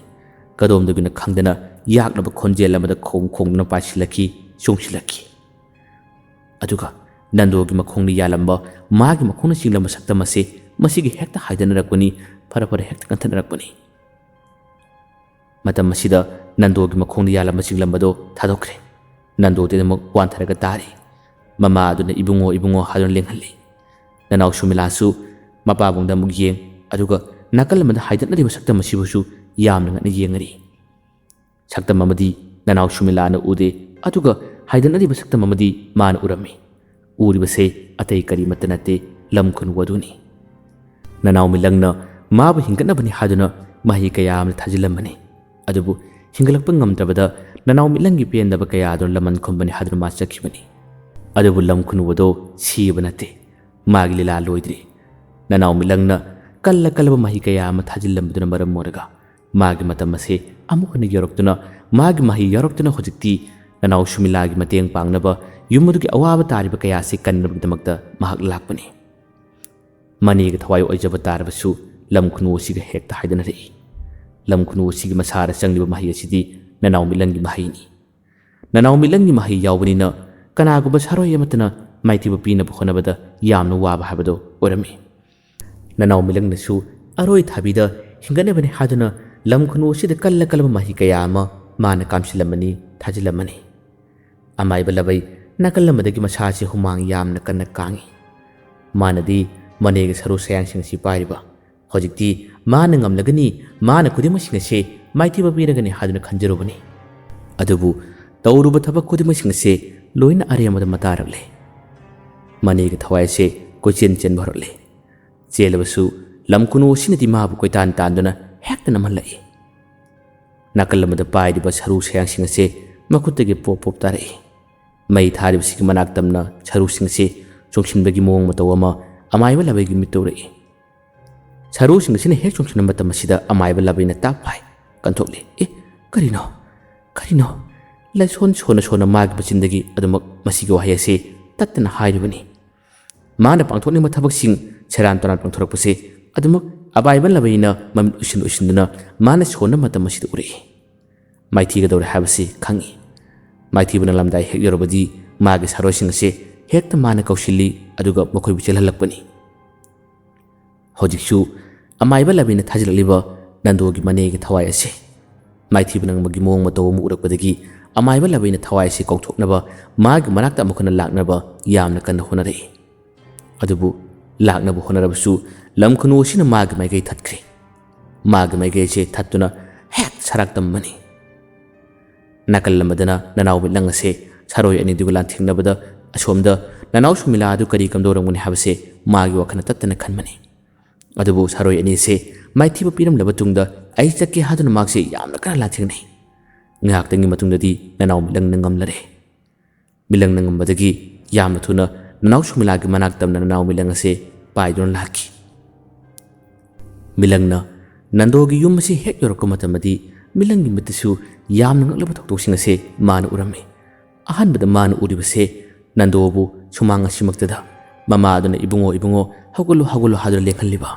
ꯀꯗꯣꯝꯗꯒꯤꯅꯣ ꯈꯪꯗꯅ ꯌꯥꯛꯅꯕ ꯈꯣꯟꯖꯦꯜ ꯑꯃꯗ ꯈꯣꯡ ꯈꯣꯡꯗꯨꯅ ꯄꯥꯏꯁꯤꯜꯂꯛꯈꯤ, ꯆꯣꯡꯁꯤꯜꯂꯛꯈꯤ꯫ ꯑꯗꯨꯒ ꯅꯟꯗꯣꯒꯤ ꯃꯈꯣꯡꯗ ꯌꯥꯜꯂꯝꯕ, ꯃꯥꯒꯤ ꯃꯈꯣꯡꯅ ꯆꯤꯡꯂꯝꯕ ꯁꯛꯇꯝ ꯑꯁꯤ ꯃꯁꯤꯒꯤ ꯍꯦꯛꯇ ꯍꯥꯏꯗꯅꯔꯛꯄꯅꯤ, ꯐꯔ ꯐꯔ ꯍꯦꯛꯇ ꯀꯟꯊꯠꯅꯔꯛꯄꯅꯤ꯫ ꯃꯇꯝ ꯑꯁꯤꯗ ꯅꯟꯗꯣꯒꯤ ꯃꯈꯣꯡꯗ ꯌꯥꯜꯂꯝꯕ ꯆꯤꯡꯂꯝꯕꯗꯣ ꯊꯥꯗꯣꯛꯈ꯭ꯔꯦ꯫ ꯅꯟꯗꯣꯗꯤ ꯑꯗꯨꯃꯛ ꯋꯥꯟꯊꯔꯒ ꯇꯥꯔꯤ꯫ ꯃꯃꯥ ꯑꯗꯨꯅ "ꯏꯕꯨꯡꯉꯣ, ꯏꯕꯨꯡꯉꯣ" ꯍꯥꯏꯗꯨꯅ ꯂꯦꯡꯍꯜꯂꯤ꯫ ꯅꯅꯥꯎ ꯁꯨꯃꯤꯂꯥꯁꯨ ꯃꯄꯥꯕꯨꯡꯗ ꯑꯃꯨꯛ ꯌꯦꯡ, ꯑꯗꯨꯒ ꯅꯥꯀꯜ ꯑꯃꯗ ꯍꯥꯏꯗꯠꯅꯔꯤꯕ ꯁꯛꯇꯝ ꯑꯁꯤꯕꯨꯁꯨ ꯌꯥꯝꯅ ꯉꯛꯅ ꯌꯦꯡꯅꯔꯤ꯫ ꯁꯛꯇꯝ ꯑꯃꯗꯤ ꯅꯅꯥꯎ ꯁꯨꯃꯤꯂꯥꯅ ꯎꯗꯦ, ꯑꯗꯨꯒ ꯍꯥꯏꯗꯠꯅꯔꯤꯕ ꯁꯛꯇꯝ ꯑꯃꯗꯤ ꯃꯥꯅ ꯎꯔꯝꯃꯤ꯫ ꯎꯔꯤꯕꯁꯦ ꯑꯇꯩ ꯀꯔꯤꯃꯠꯇ ꯅꯠꯇꯦ, ꯂꯝ ꯈꯨꯅꯨ ꯑꯗꯨꯅꯤ꯫ ꯅꯅꯥꯎ ꯃꯤꯂꯪꯅ ꯃꯥꯕꯨ ꯍꯤꯡꯒꯠꯅꯕꯅꯤ ꯍꯥꯏꯗꯨꯅ ꯃꯍꯩ ꯀꯌꯥ ꯑꯃ ꯊꯥꯖꯤꯜꯂꯝꯕꯅꯤ꯫ ꯑꯗꯨꯕꯨ ꯍꯤꯡꯒꯠꯂꯛꯄ ꯉꯝꯗ꯭ꯔꯕꯗ ꯅꯅꯥꯎ ꯃꯤꯂꯪꯒꯤ ꯄꯦꯟꯗꯕ ꯀꯌꯥ ꯑꯗꯨꯅ ꯂꯃꯟ ꯈꯨꯝꯕꯅꯤ ꯍꯥꯏꯗꯨꯅ ꯃꯥ ꯆꯠꯈꯤꯕꯅꯤ꯫ ꯑꯗꯨꯕꯨ ꯂꯝ ꯈꯨꯅꯨ ꯑꯗꯣ ꯁꯤꯕ ꯅꯠꯇꯦ, ꯃꯥꯒꯤ ꯂꯤꯂꯥ ꯂꯣꯏꯗ꯭ꯔꯤ꯫ ꯅꯅꯥꯎ ꯃꯤꯂꯪꯅ ꯀꯜꯂ ꯀꯜꯂꯕ ꯃꯍꯩ ꯀꯌꯥ ꯑꯃ ꯊꯥꯖꯤꯜꯂꯝꯕꯗꯨꯅ ꯃꯔꯝ ꯑꯣꯏꯔꯒ ꯃꯥꯒꯤ ꯃꯇꯝ ꯑꯁꯦ ꯑꯃꯨꯛ ꯍꯟꯅ ꯌꯧꯔꯛꯇꯨꯅ, ꯃꯥꯒꯤ ꯃꯍꯩ ꯌꯧꯔꯛꯇꯨꯅ ꯍꯧꯖꯤꯛꯇꯤ ꯅꯅꯥꯎ ꯁꯨꯃꯤꯂꯥꯒꯤ ꯃꯇꯦꯡ ꯄꯥꯡꯅꯕ, ꯌꯨꯝ ꯑꯗꯨꯒꯤ ꯑꯋꯥꯕ ꯇꯥꯔꯤꯕ ꯀꯌꯥꯁꯤ ꯀꯟꯅꯕꯒꯤꯗꯃꯛꯇ ꯃꯍꯥꯛ ꯂꯥꯛꯄꯅꯤ꯫ ꯃꯅꯦꯒꯤ ꯊꯋꯥꯏ ꯑꯣꯏꯖꯕ ꯇꯥꯔꯕꯁꯨ ꯂꯝ ꯈꯨꯅꯨ ꯑꯁꯤꯒ ꯍꯦꯛꯇ ꯍꯥꯏꯗꯅꯔꯛꯏ꯫ ꯂꯝ ꯈꯨꯅꯨ ꯑꯁꯤꯒꯤ ꯃꯁꯥꯗ ꯆꯪꯂꯤꯕ ꯃꯍꯩ ꯑꯁꯤꯗꯤ ꯅꯅꯥꯎ ꯃꯤꯂꯪꯒꯤ ꯃꯍꯩꯅꯤ꯫ ꯅꯅꯥꯎ ꯃꯤꯂꯪꯒꯤ ꯃꯍꯩ ꯌꯥꯎꯕꯅꯤꯅ ꯀꯅꯥꯒꯨꯝꯕ ꯁꯥꯔꯣꯏ ꯑꯃꯠꯇꯅ ꯃꯥꯏꯊꯤꯕ ꯄꯤꯅꯕ ꯍꯣꯠꯅꯕꯗ ꯌꯥꯝꯅ ꯋꯥꯕ ꯍꯥꯏꯕꯗꯨ ꯑꯣꯏꯔꯝꯃꯤ꯫ ꯅꯅꯥꯎ ꯃꯤꯂꯪꯅꯁꯨ ꯑꯔꯣꯏ ꯊꯥꯕꯤꯗ ꯍꯤꯡꯒꯠꯅꯕꯅꯤ ꯍꯥꯏꯗꯨꯅ ꯂꯝ ꯈꯨꯅꯨ ꯑꯁꯤꯗ ꯀꯜꯂ ꯀꯜꯂꯕ ꯃꯍꯩ ꯀꯌꯥ ꯑꯃ ꯃꯥꯅ ꯀꯥꯝꯁꯤꯜꯂꯝꯃꯅꯤ, ꯊꯥꯖꯤꯜꯂꯝꯃꯅꯤ꯫ ꯑꯃꯥꯏꯕ ꯂꯕꯩ ꯅꯥꯀꯜ ꯑꯃꯗꯒꯤ ꯃꯁꯥꯁꯤ ꯍꯨꯃꯥꯡ ꯌꯥꯝꯅ ꯀꯟꯅ ꯀꯥꯡꯏ꯫ ꯃꯥꯅꯗꯤ ꯃꯅꯦꯒꯤ ꯁꯔꯨ ꯁꯌꯥꯡꯁꯤꯡ ꯑꯁꯤ ꯄꯥꯏꯔꯤꯕ, ꯍꯧꯖꯤꯛꯇꯤ ꯃꯥꯅ ꯉꯝꯂꯒꯅꯤ, ꯃꯥꯅ ꯈꯨꯗꯤꯡꯃꯛꯁꯤꯡ ꯑꯁꯦ ꯃꯥꯏꯊꯤꯕ ꯄꯤꯔꯒꯅꯤ ꯍꯥꯏꯗꯨꯅ ꯈꯟꯖꯔꯨꯕꯅꯤ꯫ ꯑꯗꯨꯕꯨ ꯇꯧꯔꯨꯕ ꯊꯕꯛ ꯈꯨꯗꯤꯡꯃꯛꯁꯤꯡ ꯑꯁꯦ ꯂꯣꯏꯅ ꯑꯔꯦꯝꯕꯗ ꯃꯇꯥꯔꯛꯂꯦ꯫ ꯃꯅꯦꯒꯤ ꯊꯋꯥꯏ ꯑꯁꯦ ꯀꯣꯏꯆꯦꯟ ꯆꯦꯟꯕ ꯍꯧꯔꯛꯂꯦ꯫ ꯆꯦꯜꯂꯕꯁꯨ ꯂꯝ ꯈꯨꯅꯨ ꯑꯁꯤꯅꯗꯤ ꯃꯥꯕꯨ ꯀꯣꯏꯇꯥꯟ ꯇꯥꯟꯗꯨꯅ ꯍꯦꯛꯇ ꯅꯝꯍꯜꯂꯛꯏ꯫ ꯅꯥꯀꯜ ꯑꯃꯗ ꯄꯥꯏꯔꯤꯕ ꯁꯔꯨ ꯁꯌꯥꯡꯁꯤꯡ ꯑꯁꯦ ꯃꯈꯨꯠꯇꯒꯤ ꯄꯣꯞ ꯄꯣꯞ ꯇꯥꯔꯛꯏ꯫ ꯃꯩ ꯊꯥꯔꯤꯕꯁꯤꯒꯤ ꯃꯅꯥꯛ ꯇꯝꯅ ꯁꯔꯨꯁꯤꯡ ꯑꯁꯤ ꯆꯣꯡꯁꯤꯟꯕꯒꯤ ꯃꯑꯣꯡ ꯃꯇꯧ ꯑꯃ ꯑꯃꯥꯏꯕ ꯂꯕꯩꯒꯤ ꯃꯤꯠꯇ ꯎꯔꯛꯏ꯫ ꯁꯔꯨꯁꯤꯡ ꯑꯁꯤꯅ ꯍꯦꯛ ꯆꯣꯡꯁꯤꯟꯕ ꯃꯇꯝ ꯑꯁꯤꯗ ꯑꯃꯥꯏꯕ ꯂꯕꯩꯅ ꯇꯥꯞ ꯐꯥꯏ, ꯀꯟꯊꯣꯛꯂꯤ꯫ "ꯑꯦ, ꯀꯔꯤꯅꯣ? ꯀꯔꯤꯅꯣ?" ꯂꯥꯏꯁꯣꯟ ꯁꯣꯟꯅ ꯁꯣꯟꯅ ꯃꯥꯒꯤ ꯃꯆꯤꯟꯗꯒꯤ ꯑꯗꯨꯃꯛ ꯃꯁꯤꯒꯤ ꯋꯥꯍꯩ ꯑꯁꯤ ꯇꯠꯇꯅ ꯍꯥꯏꯔꯤꯕꯅꯤ꯫ ꯃꯥꯅ ꯄꯥꯡꯊꯣꯛꯅꯤꯡꯕ ꯊꯕꯛꯁꯤꯡ ꯁꯦꯔꯥꯟ ꯇꯨꯔꯥꯟ ꯄꯥꯡꯊꯣꯔꯛꯄꯁꯦ ꯑꯗꯨꯃꯛ ꯑꯕꯥꯏꯕ ꯂꯕꯩꯅ ꯃꯃꯤꯠ ꯎꯏꯁꯤꯟ ꯎꯏꯁꯤꯟꯗꯨꯅ ꯃꯥꯅ ꯁꯣꯟꯕ ꯃꯇꯝ ꯑꯁꯤꯗ ꯎꯔꯛꯏ꯫ ꯃꯥꯏꯊꯤꯒꯗꯧꯔꯦ ꯍꯥꯏꯕꯁꯤ ꯈꯪꯏ꯫ ꯃꯥꯏꯊꯤꯕ ꯅꯣꯡꯉꯥꯜꯂꯝꯗꯥꯏ ꯍꯦꯛ ꯌꯧꯔꯕꯗꯤ ꯃꯥꯒꯤ ꯁꯥꯔꯣꯏꯁꯤꯡ ꯑꯁꯤ ꯍꯦꯛꯇ ꯃꯥꯅ ꯀꯧꯁꯤꯜꯂꯤ, ꯑꯗꯨꯒ ꯃꯈꯣꯏꯕꯨ ꯆꯦꯜꯍꯜꯂꯛꯄꯅꯤ꯫ ꯍꯧꯖꯤꯛꯁꯨ ꯑꯃꯥꯏꯕ ꯂꯕꯩꯅ ꯊꯥꯖꯤꯜꯂꯛꯂꯤꯕ ꯅꯟꯗꯣꯒꯤ ꯃꯅꯦꯒꯤ ꯊꯋꯥꯏ ꯑꯁꯤ ꯃꯥꯏꯊꯤꯕ ꯅꯪꯕꯒꯤ ꯃꯑꯣꯡ ꯃꯇꯧ ꯑꯃ ꯎꯔꯛꯄꯗꯒꯤ ꯑꯃꯥꯏꯕ ꯂꯕꯩꯅ ꯊꯋꯥꯏ ꯑꯁꯤ ꯀꯧꯊꯣꯛꯅꯕ, ꯃꯥꯒꯤ ꯃꯅꯥꯛꯇ ꯑꯃꯨꯛ ꯍꯟꯅ ꯂꯥꯛꯅꯕ ꯌꯥꯝꯅ ꯀꯟꯅ ꯍꯣꯠꯅꯔꯛꯏ꯫ ꯑꯗꯨꯕꯨ ꯂꯥꯛꯅꯕ ꯍꯣꯠꯅꯔꯕꯁꯨ ꯂꯝ ꯈꯨꯅꯨ ꯑꯁꯤꯅ ꯃꯥꯒꯤ ꯃꯥꯏꯀꯩ ꯊꯠꯈ꯭ꯔꯦ꯫ ꯃꯥꯒꯤ ꯃꯥꯏꯀꯩ ꯑꯁꯦ ꯊꯠꯇꯨꯅ ꯍꯦꯛ ꯁꯔꯥꯛ ꯇꯝꯕꯅꯤ꯫ ꯅꯥꯀꯜ ꯑꯃꯗꯅ ꯅꯅꯥꯎ ꯃꯤꯠꯂꯪ ꯑꯁꯦ ꯁꯥꯔꯣꯏ ꯑꯅꯤꯗꯨꯒ ꯂꯥꯟꯊꯦꯡꯅꯕꯗ ꯑꯁꯣꯝꯗ ꯅꯅꯥꯎ ꯁꯨꯃꯤꯂꯥ ꯑꯗꯨ ꯀꯔꯤ ꯀꯝꯗꯧꯔꯝꯒꯅꯤ ꯍꯥꯏꯕꯁꯦ ꯃꯥꯒꯤ ꯋꯥꯈꯜꯅ ꯇꯠꯇꯅ ꯈꯟꯕꯅꯤ꯫ ꯑꯗꯨꯕꯨ ꯁꯥꯔꯣꯏ ꯑꯅꯤꯁꯦ ꯃꯥꯏꯊꯤꯕ ꯄꯤꯔꯝꯂꯕ ꯇꯨꯡꯗ ꯑꯩ ꯆꯠꯀꯦ ꯍꯥꯏꯗꯨꯅ ꯃꯍꯥꯛꯁꯦ ꯌꯥꯝꯅ ꯀꯟꯅ ꯂꯥꯟꯊꯦꯡꯅꯩ꯫ ꯉꯥꯏꯍꯥꯛꯇꯪꯒꯤ ꯃꯇꯨꯡꯗꯗꯤ ꯅꯅꯥꯎ ꯃꯤꯠꯂꯪꯅ ꯉꯝꯂꯔꯦ꯫ ꯃꯤꯠꯂꯪꯅ ꯉꯝꯕꯗꯒꯤ ꯌꯥꯝꯅ ꯊꯨꯅ ꯅꯅꯥꯎ ꯁꯨꯃꯤꯂꯥꯒꯤ ꯃꯅꯥꯛ ꯇꯝꯅ ꯅꯅꯥꯎ ꯃꯤꯠꯂꯪ ꯑꯁꯦ ꯄꯥꯏꯗꯨꯅ ꯂꯥꯛꯈꯤ꯫ ꯃꯤꯠꯂꯪꯅ ꯅꯟꯗꯣꯒꯤ ꯌꯨꯝ ꯑꯁꯤ ꯍꯦꯛ ꯌꯧꯔꯛꯄ ꯃꯇꯝꯗꯗꯤ ꯃꯤꯠꯂꯪꯒꯤ ꯃꯤꯠꯇꯁꯨ ꯌꯥꯝꯅ ꯉꯛꯂꯕ ꯊꯧꯗꯣꯛꯁꯤꯡ ꯑꯁꯦ ꯃꯥꯅ ꯎꯔꯝꯃꯤ꯫ ꯑꯍꯥꯟꯕꯗ ꯃꯥꯅ ꯎꯔꯤꯕꯁꯦ ꯅꯟꯗꯣꯕꯨ ꯁꯨꯃꯥꯡ ꯑꯁꯤꯃꯛꯇꯗ ꯃꯃꯥ ꯑꯗꯨꯅ "ꯏꯕꯨꯡꯉꯣ, ꯏꯕꯨꯡꯉꯣ, ꯍꯧꯒꯠꯂꯨ, ꯍꯧꯒꯠꯂꯨ" ꯍꯥꯏꯗꯨꯅ ꯂꯦꯡꯍꯜꯂꯤꯕ꯫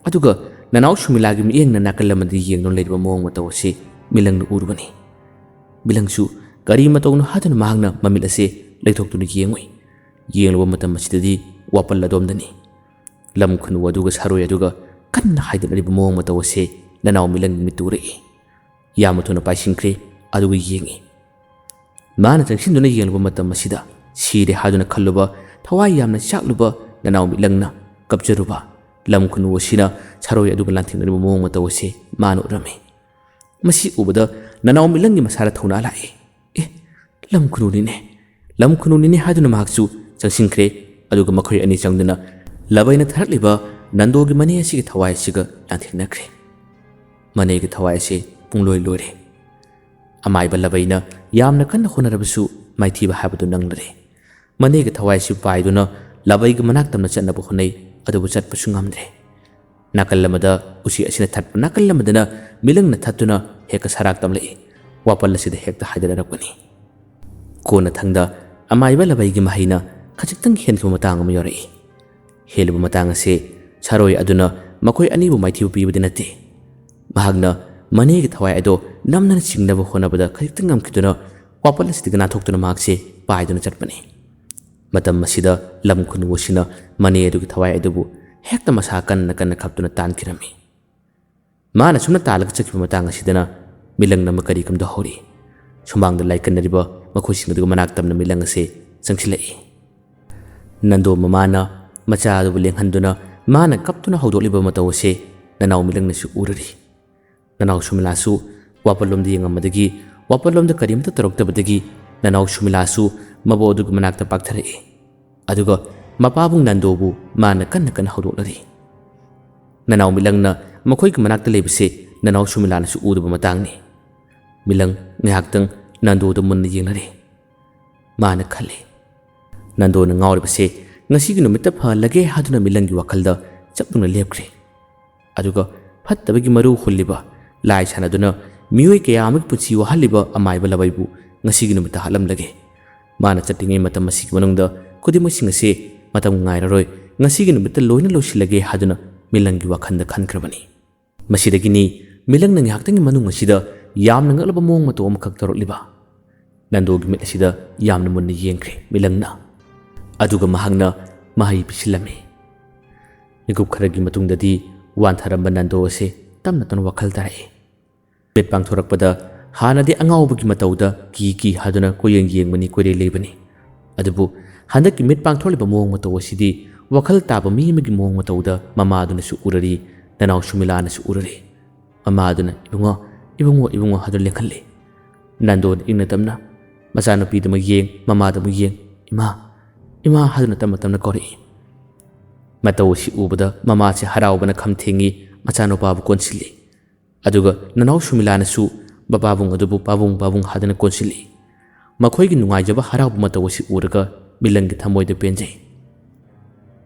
ꯑꯗꯨꯒ ꯅꯅꯥꯎ ꯁꯨꯃꯤꯂꯥꯒꯤ ꯃꯤꯠꯌꯦꯡꯅ ꯅꯥꯀꯜ ꯑꯃꯗ ꯌꯦꯡꯗꯨꯅ ꯂꯩꯔꯤꯕ ꯃꯑꯣꯡ ꯃꯇꯧ ꯑꯁꯤ ꯃꯤꯠꯂꯪꯅ ꯎꯔꯨꯕꯅꯤ꯫ ꯃꯤꯠꯂꯪꯁꯨ ꯀꯔꯤ ꯃꯇꯧꯅꯣ ꯍꯥꯏꯗꯨꯅ ꯃꯍꯥꯛꯅ ꯃꯃꯤꯠ ꯑꯁꯦ ꯂꯩꯊꯣꯛꯇꯨꯅ ꯌꯦꯡꯉꯨꯏ꯫ ꯌꯦꯡꯂꯨꯕ ꯃꯇꯝ ꯑꯁꯤꯗꯗꯤ ꯋꯥꯄꯜ ꯑꯗꯣꯝꯗꯅꯤ꯫ ꯂꯝ ꯈꯨꯅꯨ ꯑꯗꯨꯒ ꯁꯥꯔꯣꯏ ꯑꯗꯨꯒ ꯀꯟꯅ ꯍꯥꯏꯗꯠꯅꯔꯤꯕ ꯃꯑꯣꯡ ꯃꯇꯧ ꯑꯁꯦ ꯅꯅꯥꯎ ꯃꯤꯠꯂꯪꯒꯤ ꯃꯤꯠꯇ ꯎꯔꯛꯏ꯫ ꯌꯥꯝꯅ ꯊꯨꯅ ꯄꯥꯏꯁꯤꯟꯈ꯭ꯔꯦ, ꯑꯗꯨꯒ ꯌꯦꯡꯉꯤ꯫ ꯃꯥꯅ ꯆꯪꯁꯤꯟꯗꯨꯅ ꯌꯦꯡꯂꯨꯕ ꯃꯇꯝ ꯑꯁꯤꯗ ꯁꯤꯔꯦ ꯍꯥꯏꯗꯨꯅ ꯈꯜꯂꯨꯕ, ꯊꯋꯥꯏ ꯌꯥꯝꯅ ꯆꯥꯛꯂꯨꯕ ꯅꯅꯥꯎ ꯃꯤꯠꯂꯪꯅ ꯀꯞꯆꯔꯨꯕ ꯂꯝ ꯈꯨꯅꯨ ꯑꯁꯤꯅ ꯁꯥꯔꯣꯏ ꯑꯗꯨꯒ ꯂꯥꯟꯊꯦꯡꯅꯔꯤꯕ ꯃꯑꯣꯡ ꯃꯇꯧ ꯑꯁꯤ ꯃꯥꯅ ꯎꯔꯝꯃꯤ꯫ ꯃꯁꯤ ꯎꯕꯗ ꯅꯅꯥꯎ ꯃꯤꯠꯂꯪꯒꯤ ꯃꯁꯥꯗ ꯊꯧꯅꯥ ꯂꯥꯛꯏ꯫ "ꯑꯦ, ꯂꯝ ꯈꯨꯅꯨꯅꯤꯅꯦ, ꯂꯝ ꯈꯨꯅꯨꯅꯤꯅꯦ" ꯍꯥꯏꯗꯨꯅ ꯃꯍꯥꯛꯁꯨ ꯆꯪꯁꯤꯟꯈ꯭ꯔꯦ꯫ ꯑꯗꯨꯒ ꯃꯈꯣꯏ ꯑꯅꯤ ꯆꯪꯗꯨꯅ ꯂꯕꯩꯅ ꯊꯥꯔꯛꯂꯤꯕ ꯅꯟꯗꯣꯒꯤ ꯃꯅꯦ ꯑꯁꯤꯒꯤ ꯊꯋꯥꯏ ꯑꯁꯤꯒ ꯂꯥꯟꯊꯦꯡꯅꯈ꯭ꯔꯦ꯫ ꯃꯅꯦꯒꯤ ꯊꯋꯥꯏ ꯑꯁꯤ ꯄꯨꯡꯂꯣꯏ ꯂꯣꯏꯔꯦ꯫ ꯑꯃꯥꯏꯕ ꯂꯕꯩꯅ ꯌꯥꯝꯅ ꯀꯟꯅ ꯍꯣꯠꯅꯔꯕꯁꯨ ꯃꯥꯏꯊꯤꯕ ꯍꯥꯏꯕꯗꯨ ꯅꯪꯂꯔꯦ꯫ ꯃꯅꯦꯒꯤ ꯊꯋꯥꯏ ꯑꯁꯤ ꯄꯥꯏꯗꯨꯅ ꯂꯕꯩꯒꯤ ꯃꯅꯥꯛ ꯇꯝꯅ ꯆꯠꯅꯕ ꯍꯣꯠꯅꯩ, ꯑꯗꯨꯕꯨ ꯆꯠꯄꯁꯨ ꯉꯝꯗ꯭ꯔꯦ꯫ ꯅꯥꯀꯜ ꯑꯃꯗ ꯎꯆꯤ ꯑꯁꯤꯅ ꯊꯠꯄ, ꯅꯥꯀꯜ ꯑꯃꯗꯅ ꯃꯤꯠꯂꯪꯅ ꯊꯠꯇꯨꯅ ꯍꯦꯛꯇ ꯁꯔꯥꯛ ꯇꯝꯂꯛꯏ꯫ ꯋꯥꯄꯜ ꯑꯁꯤꯗ ꯍꯦꯛꯇ ꯍꯥꯏꯗꯅꯔꯛꯄꯅꯤ꯫ ꯀꯣꯟꯅꯊꯪꯗ ꯑꯃꯥꯏꯕ ꯂꯕꯩꯒꯤ ꯃꯍꯩꯅ ꯈꯖꯤꯛꯇꯪ ꯍꯦꯟꯈꯤꯕ ꯃꯇꯥꯡ ꯑꯃ ꯌꯥꯎꯔꯛꯏ꯫ ꯍꯦꯜꯂꯨꯕ ꯃꯇꯥꯡ ꯑꯁꯤ ꯁꯥꯔꯣꯏ ꯑꯗꯨꯅ ꯃꯈꯣꯏ ꯑꯅꯤꯕꯨ ꯃꯥꯏꯊꯤꯕ ꯄꯤꯕꯗꯤ ꯅꯠꯇꯦ꯫ ꯃꯍꯥꯛꯅ ꯃꯅꯦꯒꯤ ꯊꯋꯥꯏ ꯑꯗꯣ ꯅꯝꯅꯅ ꯆꯤꯡꯅꯕ ꯍꯣꯠꯅꯕꯗ ꯈꯖꯤꯛꯇꯪ ꯉꯝꯈꯤꯗꯨꯅ ꯋꯥꯄꯜ ꯑꯁꯤꯗꯒꯤ ꯅꯥꯟꯊꯣꯛꯇꯨꯅ ꯃꯍꯥꯛꯁꯦ ꯄꯥꯏꯗꯨꯅ ꯆꯠꯄꯅꯤ꯫ ꯃꯇꯝ ꯑꯁꯤꯗ ꯂꯝ ꯈꯨꯅꯨ ꯑꯁꯤꯅ ꯃꯅꯦ ꯑꯗꯨꯒꯤ ꯊꯋꯥꯏ ꯑꯗꯨꯕꯨ ꯍꯦꯛꯇ ꯃꯁꯥ ꯀꯟꯅ ꯀꯟꯅ ꯈꯞꯇꯨꯅ ꯇꯥꯟꯈꯤꯔꯝꯃꯤ꯫ ꯃꯥꯅ ꯁꯨꯝꯅ ꯇꯥꯜꯂꯒ ꯆꯠꯈꯤꯕ ꯃꯇꯥꯡ ꯑꯁꯤꯗꯅ ꯃꯤꯠꯂꯪꯅ ꯑꯃ ꯀꯔꯤ ꯀꯝꯗ ꯍꯧꯔꯛꯏ꯫ ꯁꯨꯃꯥꯡꯗ ꯂꯥꯏꯀꯟꯅꯔꯤꯕ ꯃꯈꯣꯏꯁꯤꯡ ꯑꯗꯨꯒ ꯃꯅꯥꯛ ꯇꯝꯅ ꯃꯤꯠꯂꯪ ꯑꯁꯦ ꯆꯪꯁꯤꯜꯂꯛꯏ꯫ ꯅꯟꯗꯣ ꯃꯃꯥꯅ ꯃꯆꯥ ꯑꯗꯨꯕꯨ ꯂꯦꯡꯍꯟꯗꯨꯅ ꯃꯥꯅ ꯀꯞꯇꯨꯅ ꯍꯧꯗꯣꯛꯂꯤꯕ ꯃꯇꯧ ꯑꯁꯦ ꯅꯅꯥꯎ ꯃꯤꯂꯪꯅꯁꯨ ꯎꯔꯔꯤ꯫ ꯅꯅꯥꯎ ꯁꯨꯃꯤꯂꯥꯁꯨ ꯋꯥꯄꯜꯂꯣꯝꯗ ꯌꯦꯡꯉꯝꯕꯗꯒꯤ, ꯋꯥꯄꯜꯂꯣꯝꯗ ꯀꯔꯤꯝꯇ ꯇꯧꯔꯛꯇꯕꯗꯒꯤ, ꯅꯅꯥꯎ ꯁꯨꯃꯤꯂꯥꯁꯨ ꯃꯕꯣꯛ ꯑꯗꯨꯒꯤ ꯃꯅꯥꯛꯇ ꯄꯥꯛꯊꯔꯛꯏ꯫ ꯑꯗꯨꯒ ꯃꯄꯥꯕꯨꯡ ꯅꯟꯗꯣꯕꯨ ꯃꯥꯅ ꯀꯟꯅ ꯀꯟꯅ ꯍꯧꯗꯣꯛꯅꯔꯤ꯫ ꯅꯅꯥꯎ ꯃꯤꯂꯪꯅ ꯃꯈꯣꯏꯒꯤ ꯃꯅꯥꯛꯇ ꯂꯩꯕꯁꯦ ꯅꯅꯥꯎ ꯁꯨꯃꯤꯂꯥꯅꯁꯨ ꯎꯗꯕ ꯃꯇꯥꯡꯅꯤ꯫ ꯃꯤꯂꯪ ꯉꯥꯏꯍꯥꯛꯇꯪ ꯅꯟꯗꯣꯗ ꯃꯨꯟꯅ ꯌꯦꯡꯅꯔꯦ꯫ ꯃꯥꯅ ꯈꯜꯂꯤ, ꯅꯟꯗꯣꯅ ꯉꯥꯎꯔꯤꯕꯁꯦ ꯉꯁꯤꯒꯤ ꯅꯨꯃꯤꯠꯇ ꯐꯍꯜꯂꯒꯦ ꯍꯥꯏꯗꯨꯅ ꯃꯤꯂꯪꯒꯤ ꯋꯥꯈꯜꯗ ꯆꯞ ꯌꯨꯡꯅ ꯂꯦꯞꯈ꯭ꯔꯦ꯫ ꯑꯗꯨꯒ ꯐꯠꯇꯕꯒꯤ ꯃꯔꯨ ꯍꯨꯜꯂꯤꯕ, ꯂꯥꯏ ꯁꯥꯟꯅꯗꯨꯅ ꯃꯤꯑꯣꯏ ꯀꯌꯥ ꯑꯃꯒꯤ ꯄꯨꯟꯁꯤ ꯋꯥꯍꯜꯂꯤꯕ ꯑꯃꯥꯏꯕ ꯂꯋꯥꯏꯕꯨ ꯉꯁꯤꯒꯤ ꯅꯨꯃꯤꯠꯇ ꯍꯥꯠꯂꯝꯂꯒꯦ꯫ ꯃꯥꯅ ꯆꯠꯂꯤꯉꯩ ꯃꯇꯝ ꯑꯁꯤꯒꯤ ꯃꯅꯨꯡꯗ ꯈꯨꯗꯤꯡꯃꯛꯁꯤꯡ ꯑꯁꯦ ꯃꯇꯝ ꯉꯥꯏꯔꯔꯣꯏ, ꯉꯁꯤꯒꯤ ꯅꯨꯃꯤꯠꯇ ꯂꯣꯏꯅ ꯂꯣꯏꯁꯤꯜꯂꯒꯦ ꯍꯥꯏꯗꯨꯅ ꯃꯤꯂꯪꯒꯤ ꯋꯥꯈꯜꯗ ꯈꯟꯈ꯭ꯔꯕꯅꯤ꯫ ꯃꯁꯤꯗꯒꯤꯅꯤ ꯃꯤꯂꯪꯅ ꯉꯥꯏꯍꯥꯛꯇꯪꯒꯤ ꯃꯅꯨꯡ ꯑꯁꯤꯗ ꯌꯥꯝꯅ ꯉꯛꯂꯕ ꯃꯑꯣꯡ ꯃꯇꯧ ꯑꯃꯈꯛ ꯇꯧꯔꯛꯂꯤꯕ꯫ ꯅꯟꯗꯣꯒꯤ ꯃꯤꯠ ꯑꯁꯤꯗ ꯌꯥꯝꯅ ꯃꯨꯟꯅ ꯌꯦꯡꯈ꯭ꯔꯦ ꯃꯤꯂꯪꯅ꯫ ꯑꯗꯨꯒ ꯃꯍꯥꯛꯅ ꯃꯍꯩ ꯄꯤꯁꯤꯜꯂꯝꯃꯤ꯫ ꯃꯤꯀꯨꯞ ꯈꯔꯒꯤ ꯃꯇꯨꯡꯗꯗꯤ ꯋꯥꯟꯊꯔꯝꯕ ꯅꯟꯗꯣ ꯑꯁꯤ ꯇꯞꯅ ꯇꯞꯅ ꯋꯥꯈꯜ ꯇꯥꯔꯛꯏ꯫ ꯃꯤꯠ ꯄꯥꯡꯊꯣꯔꯛꯄꯗ ꯍꯥꯟꯅꯗꯤ ꯑꯉꯥꯎꯕꯒꯤ ꯃꯇꯧꯗ ꯀꯤ ꯀꯤ ꯍꯥꯏꯗꯨꯅ ꯀꯣꯏꯌꯦꯡ ꯌꯦꯡꯕꯅꯤ, ꯀꯣꯏꯔꯦ ꯂꯩꯕꯅꯤ꯫ ꯑꯗꯨꯕꯨ ꯍꯟꯗꯛꯀꯤ ꯃꯤꯠ ꯄꯥꯡꯊꯣꯛꯂꯤꯕ ꯃꯑꯣꯡ ꯃꯇꯧ ꯑꯁꯤꯗꯤ ꯋꯥꯈꯜ ꯇꯥꯕ ꯃꯤ ꯑꯃꯒꯤ ꯃꯑꯣꯡ ꯃꯇꯧꯗ ꯃꯃꯥꯗꯨꯅꯁꯨ ꯎꯔꯔꯤ, ꯅꯅꯥꯎ ꯁꯨꯃꯤꯂꯥꯅꯁꯨ ꯎꯔꯔꯤ꯫ ꯃꯃꯥꯗꯨꯅ, "ꯏꯕꯨꯡꯉꯣ, ꯏꯕꯨꯡꯉꯣ, ꯏꯕꯨꯡꯉꯣ" ꯍꯥꯏꯗꯨꯅ ꯂꯦꯡꯍꯜꯂꯤ꯫ ꯅꯟꯗꯣꯅ ꯏꯪꯅ ꯇꯞꯅ ꯃꯆꯥꯅꯨꯄꯤꯗꯨꯃꯛ ꯌꯦꯡ, ꯃꯃꯥꯗꯨꯃꯛ ꯌꯦꯡ, "ꯏꯃꯥ, ꯏꯃꯥ" ꯍꯥꯏꯗꯨꯅ ꯇꯞꯅ ꯇꯞꯅ ꯀꯧꯔꯛꯏ꯫ ꯃꯇꯧ ꯑꯁꯤ ꯎꯕꯗ ꯃꯃꯥꯁꯦ ꯍꯔꯥꯎꯕꯅ ꯈꯝ ꯊꯦꯡꯉꯤ, ꯃꯆꯥꯅꯨꯄꯥꯕꯨ ꯀꯣꯟꯁꯤꯜꯂꯤ꯫ ꯑꯗꯨꯒ ꯅꯅꯥꯎ ꯁꯨꯃꯤꯂꯥꯅꯁꯨ ꯃꯄꯥꯕꯨꯡ ꯑꯗꯨꯕꯨ "ꯄꯥꯕꯨꯡ, ꯄꯥꯕꯨꯡ" ꯍꯥꯏꯗꯨꯅ ꯀꯣꯟꯁꯤꯜꯂꯤ꯫ ꯃꯈꯣꯏꯒꯤ ꯅꯨꯡꯉꯥꯏꯖꯕ ꯍꯔꯥꯎꯕ ꯃꯇꯧ ꯑꯁꯤ ꯎꯔꯒ ꯃꯤꯂꯪꯒꯤ ꯊꯃꯣꯏꯗ ꯄꯦꯟꯖꯩ꯫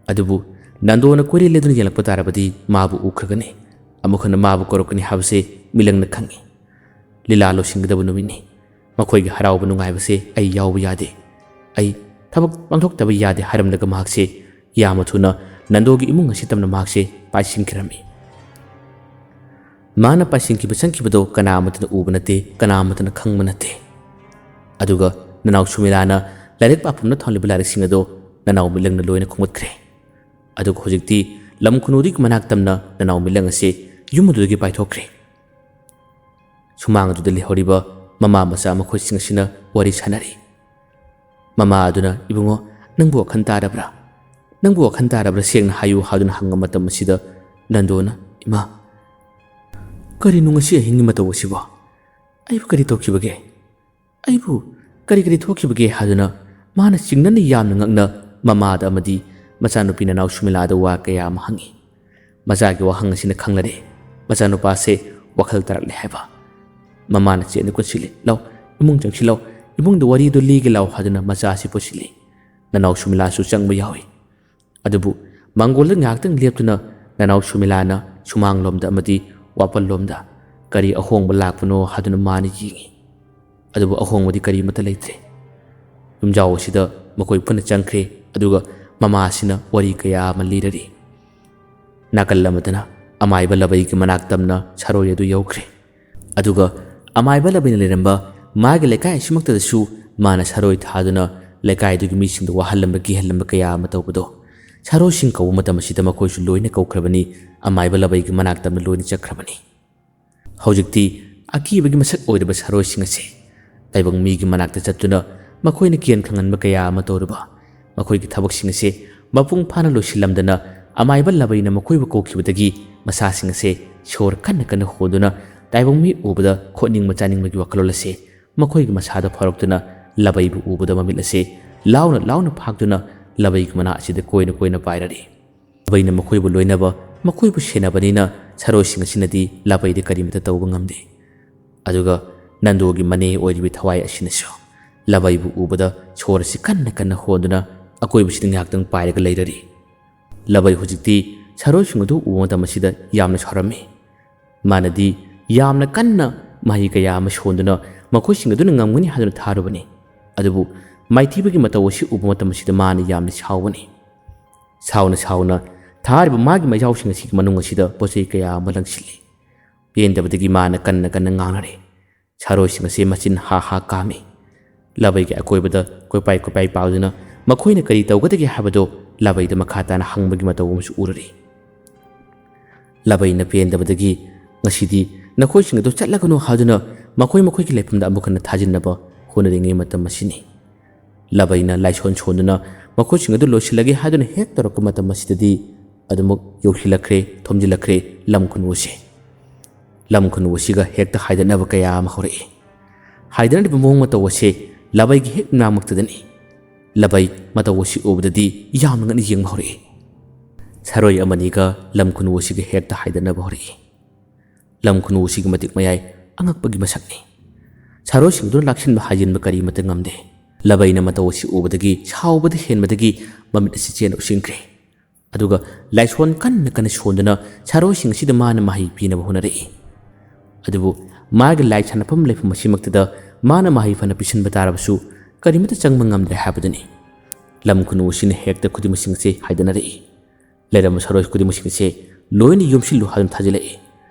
ꯑꯗꯨꯕꯨ ꯅꯟꯗꯣꯅ ꯀꯣꯏꯔꯦꯜ ꯂꯦꯗꯨꯅ ꯌꯦꯡꯂꯛꯄ ꯇꯥꯔꯕꯗꯤ ꯃꯥꯕꯨ ꯎꯈ꯭ꯔꯒꯅꯤ, ꯑꯃꯨꯛ ꯍꯟꯅ ꯃꯥꯕꯨ ꯀꯧꯔꯛꯀꯅꯤ ꯍꯥꯏꯕꯁꯦ ꯃꯤꯂꯪꯅ ꯈꯪꯏ꯫ ꯂꯤꯂꯥ ꯂꯣꯏꯁꯤꯟꯒꯗꯕ ꯅꯨꯃꯤꯠꯅꯤ꯫ ꯃꯈꯣꯏꯒꯤ ꯍꯔꯥꯎꯕ ꯅꯨꯡꯉꯥꯏꯕꯁꯦ ꯑꯩ ꯌꯥꯎꯕ ꯌꯥꯗꯦ꯫ ꯑꯩ ꯊꯕꯛ ꯄꯥꯡꯊꯣꯛꯇꯕ ꯌꯥꯗꯦ ꯍꯥꯏꯔꯝꯂꯒ ꯃꯍꯥꯛꯁꯦ ꯌꯥꯝꯅ ꯊꯨꯅ ꯅꯟꯗꯣꯒꯤ ꯏꯃꯨꯡ ꯑꯁꯤ ꯇꯝꯅ ꯃꯍꯥꯛꯁꯦ ꯄꯥꯏꯁꯤꯟꯈꯤꯔꯝꯃꯤ꯫ ꯃꯥꯅ ꯄꯥꯏꯁꯤꯟꯈꯤꯕ ꯆꯪꯈꯤꯕꯗꯣ ꯀꯅꯥ ꯑꯃꯠꯇꯅ ꯎꯕ ꯅꯠꯇꯦ, ꯀꯅꯥ ꯑꯃꯠꯇꯅ ꯈꯪꯕ ꯅꯠꯇꯦ꯫ ꯑꯗꯨꯒ ꯅꯅꯥꯎ ꯁꯨꯃꯤꯂꯥꯅ ꯂꯥꯏꯔꯤꯛ ꯄꯥꯐꯝꯗ ꯊꯝꯂꯤꯕ ꯂꯥꯏꯔꯤꯛꯁꯤꯡ ꯑꯗꯣ ꯅꯅꯥꯎ ꯃꯤꯂꯪꯅ ꯂꯣꯏꯅ ꯈꯣꯝꯒꯠꯈ꯭ꯔꯦ꯫ ꯑꯗꯨꯒ ꯍꯧꯖꯤꯛꯇꯤ ꯂꯝ ꯈꯨꯅꯨꯗꯒꯤ ꯃꯅꯥꯛ ꯇꯝꯅ ꯅꯅꯥꯎ ꯃꯤꯂꯪ ꯑꯁꯤ ꯌꯨꯝ ꯑꯗꯨꯗꯒꯤ ꯄꯥꯏꯊꯣꯛꯈ꯭ꯔꯦ꯫ ꯁꯨꯃꯥꯡ ꯑꯗꯨꯗ ꯂꯩꯍꯧꯔꯤꯕ ꯃꯃꯥ ꯃꯆꯥ ꯃꯈꯣꯏꯁꯤꯡ ꯑꯁꯤꯅ ꯋꯥꯔꯤ ꯁꯥꯟꯅꯔꯤ꯫ ꯃꯃꯥ ꯑꯗꯨꯅ, "ꯏꯕꯨꯡꯉꯣ, ꯅꯪꯕꯨ ꯋꯥꯈꯜ ꯇꯥꯔꯕ꯭ꯔꯥ?" "ꯅꯪꯕꯨ ꯋꯥꯈꯜ ꯇꯥꯔꯕ꯭ꯔꯥ? ꯁꯦꯡꯅ ꯍꯥꯏꯌꯨ" ꯍꯥꯏꯗꯨꯅ ꯍꯪꯕ ꯃꯇꯝ ꯑꯁꯤꯗ ꯅꯟꯗꯣꯅ, "ꯏꯃꯥ, ꯀꯔꯤꯅꯣ ꯉꯁꯤ ꯑꯍꯤꯡꯒꯤ ꯃꯇꯧ ꯑꯁꯤꯕꯣ? ꯑꯩꯕꯨ ꯀꯔꯤ ꯇꯧꯈꯤꯕꯒꯦ? ꯑꯩꯕꯨ ꯀꯔꯤ ꯀꯔꯤ ꯊꯣꯛꯈꯤꯕꯒꯦ?" ꯍꯥꯏꯗꯨꯅ ꯃꯥꯅ ꯆꯤꯡꯅꯅ ꯌꯥꯝꯅ ꯉꯛꯅ ꯃꯃꯥꯗ ꯑꯃꯗꯤ ꯃꯆꯥꯅꯨꯄꯤ ꯅꯅꯥꯎ ꯁꯨꯃꯤꯂꯥꯗ ꯋꯥ ꯀꯌꯥ ꯑꯃ ꯍꯪꯉꯤ꯫ ꯃꯆꯥꯒꯤ ꯋꯥꯍꯪ ꯑꯁꯤꯅ ꯈꯪꯂꯔꯦ ꯃꯆꯥꯅꯨꯄꯥꯁꯦ ꯋꯥꯈꯜ ꯇꯥꯔꯛꯂꯦ ꯍꯥꯏꯕ꯫ ꯃꯃꯥꯅ ꯆꯦꯠꯅ ꯀꯨꯠꯁꯤꯜꯂꯤ꯫ "ꯂꯥꯎ, ꯏꯃꯨꯡ ꯆꯪꯁꯤꯜꯂꯧ, ꯏꯃꯨꯡꯗ ꯋꯥꯔꯤꯗꯨ ꯂꯤꯒꯦ ꯂꯥꯎ" ꯍꯥꯏꯗꯨꯅ ꯃꯆꯥ ꯑꯁꯤ ꯄꯨꯁꯤꯜꯂꯤ꯫ ꯅꯅꯥꯎ ꯁꯨꯃꯤꯂꯥꯁꯨ ꯆꯪꯕ ꯌꯥꯎꯏ꯫ ꯑꯗꯨꯕꯨ ꯃꯥꯡꯒꯣꯜꯗ ꯉꯥꯏꯍꯥꯛꯇꯪ ꯂꯦꯞꯇꯨꯅ ꯅꯅꯥꯎ ꯁꯨꯃꯤꯂꯥꯅ ꯁꯨꯃꯥꯡꯂꯣꯝꯗ ꯑꯃꯗꯤ ꯋꯥꯄꯜꯂꯣꯝꯗ ꯀꯔꯤ ꯑꯍꯣꯡꯕ ꯂꯥꯛꯄꯅꯣ ꯍꯥꯏꯗꯨꯅ ꯃꯥꯅ ꯌꯦꯡꯏ꯫ ꯑꯗꯨꯕꯨ ꯑꯍꯣꯡꯕꯗꯤ ꯀꯔꯤꯃꯠꯇ ꯂꯩꯇ꯭ꯔꯦ꯫ ꯌꯨꯝꯖꯥꯎ ꯑꯁꯤꯗ ꯃꯈꯣꯏ ꯄꯨꯟꯅ ꯆꯪꯈ꯭ꯔꯦ, ꯑꯗꯨꯒ ꯃꯃꯥ ꯑꯁꯤꯅ ꯋꯥꯔꯤ ꯀꯌꯥ ꯑꯃ ꯂꯤꯔꯔꯤ꯫ ꯅꯥꯀꯜ ꯑꯃꯗꯅ ꯑꯃꯥꯏꯕ ꯂꯕꯩꯒꯤ ꯃꯅꯥꯛ ꯇꯝꯅ ꯁꯥꯔꯣꯏ ꯑꯗꯨ ꯌꯧꯈ꯭ꯔꯦ꯫ ꯑꯗꯨꯒ ꯑꯃꯥꯏꯕ ꯂꯕꯩꯅ ꯂꯩꯔꯝꯕ ꯃꯥꯒꯤ ꯂꯩꯀꯥꯏ ꯑꯁꯤꯃꯛꯇꯗꯁꯨ ꯃꯥꯅ ꯁꯥꯔꯣꯏ ꯊꯥꯗꯨꯅ ꯂꯩꯀꯥꯏꯗꯨꯒꯤ ꯃꯤꯁꯤꯡꯗ ꯋꯥꯍꯜꯂꯝꯕ ꯀꯤꯍꯜꯂꯝꯕ ꯀꯌꯥ ꯑꯃ ꯇꯧꯕꯗꯣ, ꯁꯥꯔꯣꯏꯁꯤꯡ ꯀꯧꯕ ꯃꯇꯝ ꯑꯁꯤꯗ ꯃꯈꯣꯏꯁꯨ ꯂꯣꯏꯅ ꯀꯧꯈ꯭ꯔꯕꯅꯤ, ꯑꯃꯥꯏꯕ ꯂꯕꯩꯒꯤ ꯃꯅꯥꯛ ꯇꯝꯅ ꯂꯣꯏꯅ ꯆꯠꯈ꯭ꯔꯕꯅꯤ꯫ ꯍꯧꯖꯤꯛꯇꯤ ꯑꯀꯤꯕꯒꯤ ꯃꯁꯛ ꯑꯣꯏꯔꯕ ꯁꯥꯔꯣꯏꯁꯤꯡ ꯑꯁꯦ ꯇꯥꯏꯕꯪ ꯃꯤꯒꯤ ꯃꯅꯥꯛꯇ ꯆꯠꯇꯨꯅ ꯃꯈꯣꯏꯅ ꯀꯤꯍꯟ ꯈꯪꯍꯟꯕ ꯀꯌꯥ ꯑꯃ ꯇꯧꯔꯕ, ꯃꯈꯣꯏꯒꯤ ꯊꯕꯛꯁꯤꯡ ꯑꯁꯦ ꯃꯄꯨꯡ ꯐꯥꯅ ꯂꯣꯏꯁꯤꯜꯂꯝꯗꯅ ꯑꯃꯥꯏꯕ ꯂꯕꯩꯅ ꯃꯈꯣꯏꯕꯨ ꯀꯧꯈꯤꯕꯗꯒꯤ ꯃꯁꯥꯁꯤꯡ ꯑꯁꯦ ꯁꯣꯔ ꯀꯟꯅ ꯀꯟꯅ ꯍꯣꯟꯗꯨꯅ ꯇꯥꯏꯕꯪ ꯃꯤ ꯎꯕꯗ ꯈꯣꯠꯅꯤꯡꯕ ꯆꯥꯅꯤꯡꯕꯒꯤ ꯋꯥꯈꯜꯂꯣꯟ ꯑꯁꯦ ꯃꯈꯣꯏꯒꯤ ꯃꯁꯥꯗ ꯐꯥꯎꯔꯛꯇꯨꯅ ꯂꯕꯩꯕꯨ ꯎꯕꯗ ꯃꯃꯤꯠ ꯑꯁꯦ ꯂꯥꯎꯅ ꯂꯥꯎꯅ ꯐꯥꯛꯇꯨꯅ ꯂꯕꯩꯒꯤ ꯃꯅꯥ ꯑꯁꯤꯗ ꯀꯣꯏꯅ ꯀꯣꯏꯅ ꯄꯥꯏꯔꯔꯤ꯫ ꯂꯕꯩꯅ ꯃꯈꯣꯏꯕꯨ ꯂꯣꯏꯅꯕ, ꯃꯈꯣꯏꯕꯨ ꯁꯦꯟꯅꯕꯅꯤꯅ ꯁꯥꯔꯣꯏꯁꯤꯡ ꯑꯁꯤꯅꯗꯤ ꯂꯕꯩꯗ ꯀꯔꯤꯃꯠꯇ ꯇꯧꯕ ꯉꯝꯗꯦ꯫ ꯑꯗꯨꯒ ꯅꯟꯗꯣꯒꯤ ꯃꯅꯦ ꯑꯣꯏꯔꯤꯕꯤ ꯊꯋꯥꯏ ꯑꯁꯤꯅꯁꯨ ꯂꯕꯩꯕꯨ ꯎꯕꯗ ꯁꯣꯔ ꯑꯁꯤ ꯀꯟꯅ ꯀꯟꯅ ꯍꯣꯟꯗꯨꯅ ꯑꯀꯣꯏꯕꯁꯤꯗ ꯉꯥꯏꯍꯥꯛꯇꯪ ꯄꯥꯏꯔꯒ ꯂꯩꯔꯔꯤ꯫ ꯂꯕꯩ ꯍꯧꯖꯤꯛꯇꯤ ꯁꯥꯔꯣꯏꯁꯤꯡ ꯑꯗꯨ ꯎꯕ ꯃꯇꯝ ꯑꯁꯤꯗ ꯌꯥꯝꯅ ꯁꯥꯎꯔꯝꯃꯤ꯫ ꯃꯥꯅꯗꯤ ꯌꯥꯝꯅ ꯀꯟꯅ ꯃꯍꯩ ꯀꯌꯥ ꯑꯃ ꯁꯣꯟꯗꯨꯅ ꯃꯈꯣꯏꯁꯤꯡ ꯑꯗꯨꯅ ꯉꯝꯒꯅꯤ ꯍꯥꯏꯗꯨꯅ ꯊꯥꯔꯨꯕꯅꯤ꯫ ꯑꯗꯨꯕꯨ ꯃꯥꯏꯊꯤꯕꯒꯤ ꯃꯇꯧ ꯑꯁꯤ ꯎꯕ ꯃꯇꯝ ꯑꯁꯤꯗ ꯃꯥꯅ ꯌꯥꯝꯅ ꯁꯥꯎꯕꯅꯤ꯫ ꯁꯥꯎꯅ ꯁꯥꯎꯅ ꯊꯥꯔꯤꯕ ꯃꯥꯒꯤ ꯃꯩꯖꯥꯎꯁꯤꯡ ꯑꯁꯤꯒꯤ ꯃꯅꯨꯡ ꯑꯁꯤꯗ ꯄꯣꯠ ꯆꯩ ꯀꯌꯥ ꯑꯃ ꯂꯪꯁꯤꯜꯂꯤ꯫ ꯄꯦꯟꯗꯕꯗꯒꯤ ꯃꯥꯅ ꯀꯟꯅ ꯀꯟꯅ ꯉꯥꯡꯅꯔꯦ꯫ ꯁꯥꯔꯣꯏꯁꯤꯡ ꯑꯁꯤ ꯃꯆꯤꯟ ꯍꯥ ꯍꯥ ꯀꯥꯝꯃꯤ꯫ ꯂꯕꯩꯒꯤ ꯑꯀꯣꯏꯕꯗ ꯀꯣꯏꯄꯥꯏ ꯀꯣꯏꯄꯥꯏ ꯄꯥꯎꯗꯨꯅ ꯃꯈꯣꯏꯅ ꯀꯔꯤ ꯇꯧꯒꯗꯒꯦ ꯍꯥꯏꯕꯗꯨ ꯂꯕꯩꯗ ꯃꯈꯥ ꯇꯥꯅ ꯍꯪꯕꯒꯤ ꯃꯇꯧ ꯑꯃꯁꯨ ꯎꯔꯔꯤ꯫ ꯂꯕꯩꯅ ꯄꯦꯟꯗꯕꯗꯒꯤ, "ꯉꯁꯤꯗꯤ ꯅꯈꯣꯏꯁꯤꯡ ꯑꯗꯨ ꯆꯠꯂꯒꯅꯨ" ꯍꯥꯏꯗꯨꯅ ꯃꯈꯣꯏ ꯃꯈꯣꯏꯒꯤ ꯂꯩꯐꯝꯗ ꯑꯃꯨꯛ ꯍꯟꯅ ꯊꯥꯖꯤꯟꯅꯕ ꯍꯣꯠꯅꯔꯤꯉꯩ ꯃꯇꯝ ꯑꯁꯤꯅꯤ꯫ ꯂꯕꯩꯅ ꯂꯥꯏꯁꯣꯟ ꯁꯣꯟꯗꯨꯅ ꯃꯈꯣꯏꯁꯤꯡ ꯑꯗꯨ ꯂꯣꯏꯁꯤꯜꯂꯒꯦ ꯍꯥꯏꯗꯨꯅ ꯍꯦꯛ ꯇꯧꯔꯛꯄ ꯃꯇꯝ ꯑꯁꯤꯗꯗꯤ ꯑꯗꯨꯃꯛ ꯌꯧꯁꯤꯜꯂꯛꯈ꯭ꯔꯦ, ꯊꯣꯝꯖꯤꯜꯂꯛꯈ꯭ꯔꯦ ꯂꯝ ꯈꯨꯅꯨ ꯑꯁꯤ꯫ ꯂꯝ ꯈꯨꯅꯨ ꯑꯁꯤꯒ ꯍꯦꯛꯇ ꯍꯥꯏꯗꯅꯕ ꯀꯌꯥ ꯑꯃ ꯍꯧꯔꯛꯏ꯫ ꯍꯥꯏꯗꯅꯔꯤꯕ ꯃꯑꯣꯡ ꯃꯇꯧ ꯑꯁꯤ ꯂꯕꯩꯒꯤ ꯍꯦꯛ ꯃꯅꯥꯛꯃꯛꯇꯗꯅꯤ꯫ ꯂꯕꯩ ꯃꯇꯧ ꯑꯁꯤ ꯎꯕꯗꯗꯤ ꯌꯥꯝꯅ ꯉꯛꯅ ꯌꯦꯡꯕ ꯍꯧꯔꯛꯏ꯫ ꯁꯥꯔꯣꯏ ꯑꯃꯅꯤꯒ ꯂꯝ ꯈꯨꯅꯨ ꯑꯁꯤꯒ ꯍꯦꯛꯇ ꯍꯥꯏꯗꯅꯕ ꯍꯧꯔꯛꯏ꯫ ꯂꯝ ꯈꯨꯅꯨ ꯑꯁꯤꯒꯤ ꯃꯇꯤꯛ ꯃꯌꯥꯏ ꯑꯉꯛꯄꯒꯤ ꯃꯁꯛꯅꯤ꯫ ꯁꯥꯔꯣꯏꯁꯤꯡꯗꯨꯅ ꯂꯥꯛꯁꯤꯟꯕ ꯍꯥꯏꯖꯤꯟꯕ ꯀꯔꯤꯃꯠꯇ ꯉꯝꯗꯦ꯫ ꯂꯕꯩꯅ ꯃꯇꯧ ꯑꯁꯤ ꯎꯕꯗꯒꯤ ꯁꯥꯎꯕꯗ ꯍꯦꯟꯕꯗꯒꯤ ꯃꯃꯤꯠ ꯑꯁꯤ ꯆꯦꯅ ꯎꯁꯤꯟꯈ꯭ꯔꯦ꯫ ꯑꯗꯨꯒ ꯂꯥꯏꯁꯣꯟ ꯀꯟꯅ ꯀꯟꯅ ꯁꯣꯟꯗꯨꯅ ꯁꯥꯔꯣꯏꯁꯤꯡ ꯑꯁꯤꯗ ꯃꯥꯅ ꯃꯍꯩ ꯄꯤꯅꯕ ꯍꯣꯠꯅꯔꯛꯏ꯫ ꯑꯗꯨꯕꯨ ꯃꯥꯒꯤ ꯂꯥꯏ ꯁꯥꯟꯅꯐꯝ ꯂꯩꯐꯝ ꯑꯁꯤꯃꯛꯇꯗ ꯃꯥꯅ ꯃꯍꯩ ꯐꯅ ꯄꯤꯁꯤꯟꯕ ꯇꯥꯔꯕꯁꯨ ꯀꯔꯤꯃꯠꯇ ꯆꯪꯕ ꯉꯝꯗ꯭ꯔꯦ ꯍꯥꯏꯕꯗꯨꯅꯤ꯫ ꯂꯝ ꯈꯨꯅꯨ ꯑꯁꯤꯅ ꯍꯦꯛꯇ ꯈꯨꯗꯤꯡꯃꯛꯁꯤꯡ ꯑꯁꯤ ꯍꯥꯏꯗꯅꯔꯛꯏ꯫ ꯂꯩꯔꯝꯕ ꯁꯥꯔꯣꯏ ꯈꯨꯗꯤꯡꯃꯛꯁꯤꯡ ꯑꯁꯤ ꯂꯣꯏꯅ ꯌꯣꯝꯁꯤꯜꯂꯨ ꯍꯥꯏꯗꯨꯅ ꯊꯥꯖꯤꯜꯂꯛꯏ꯫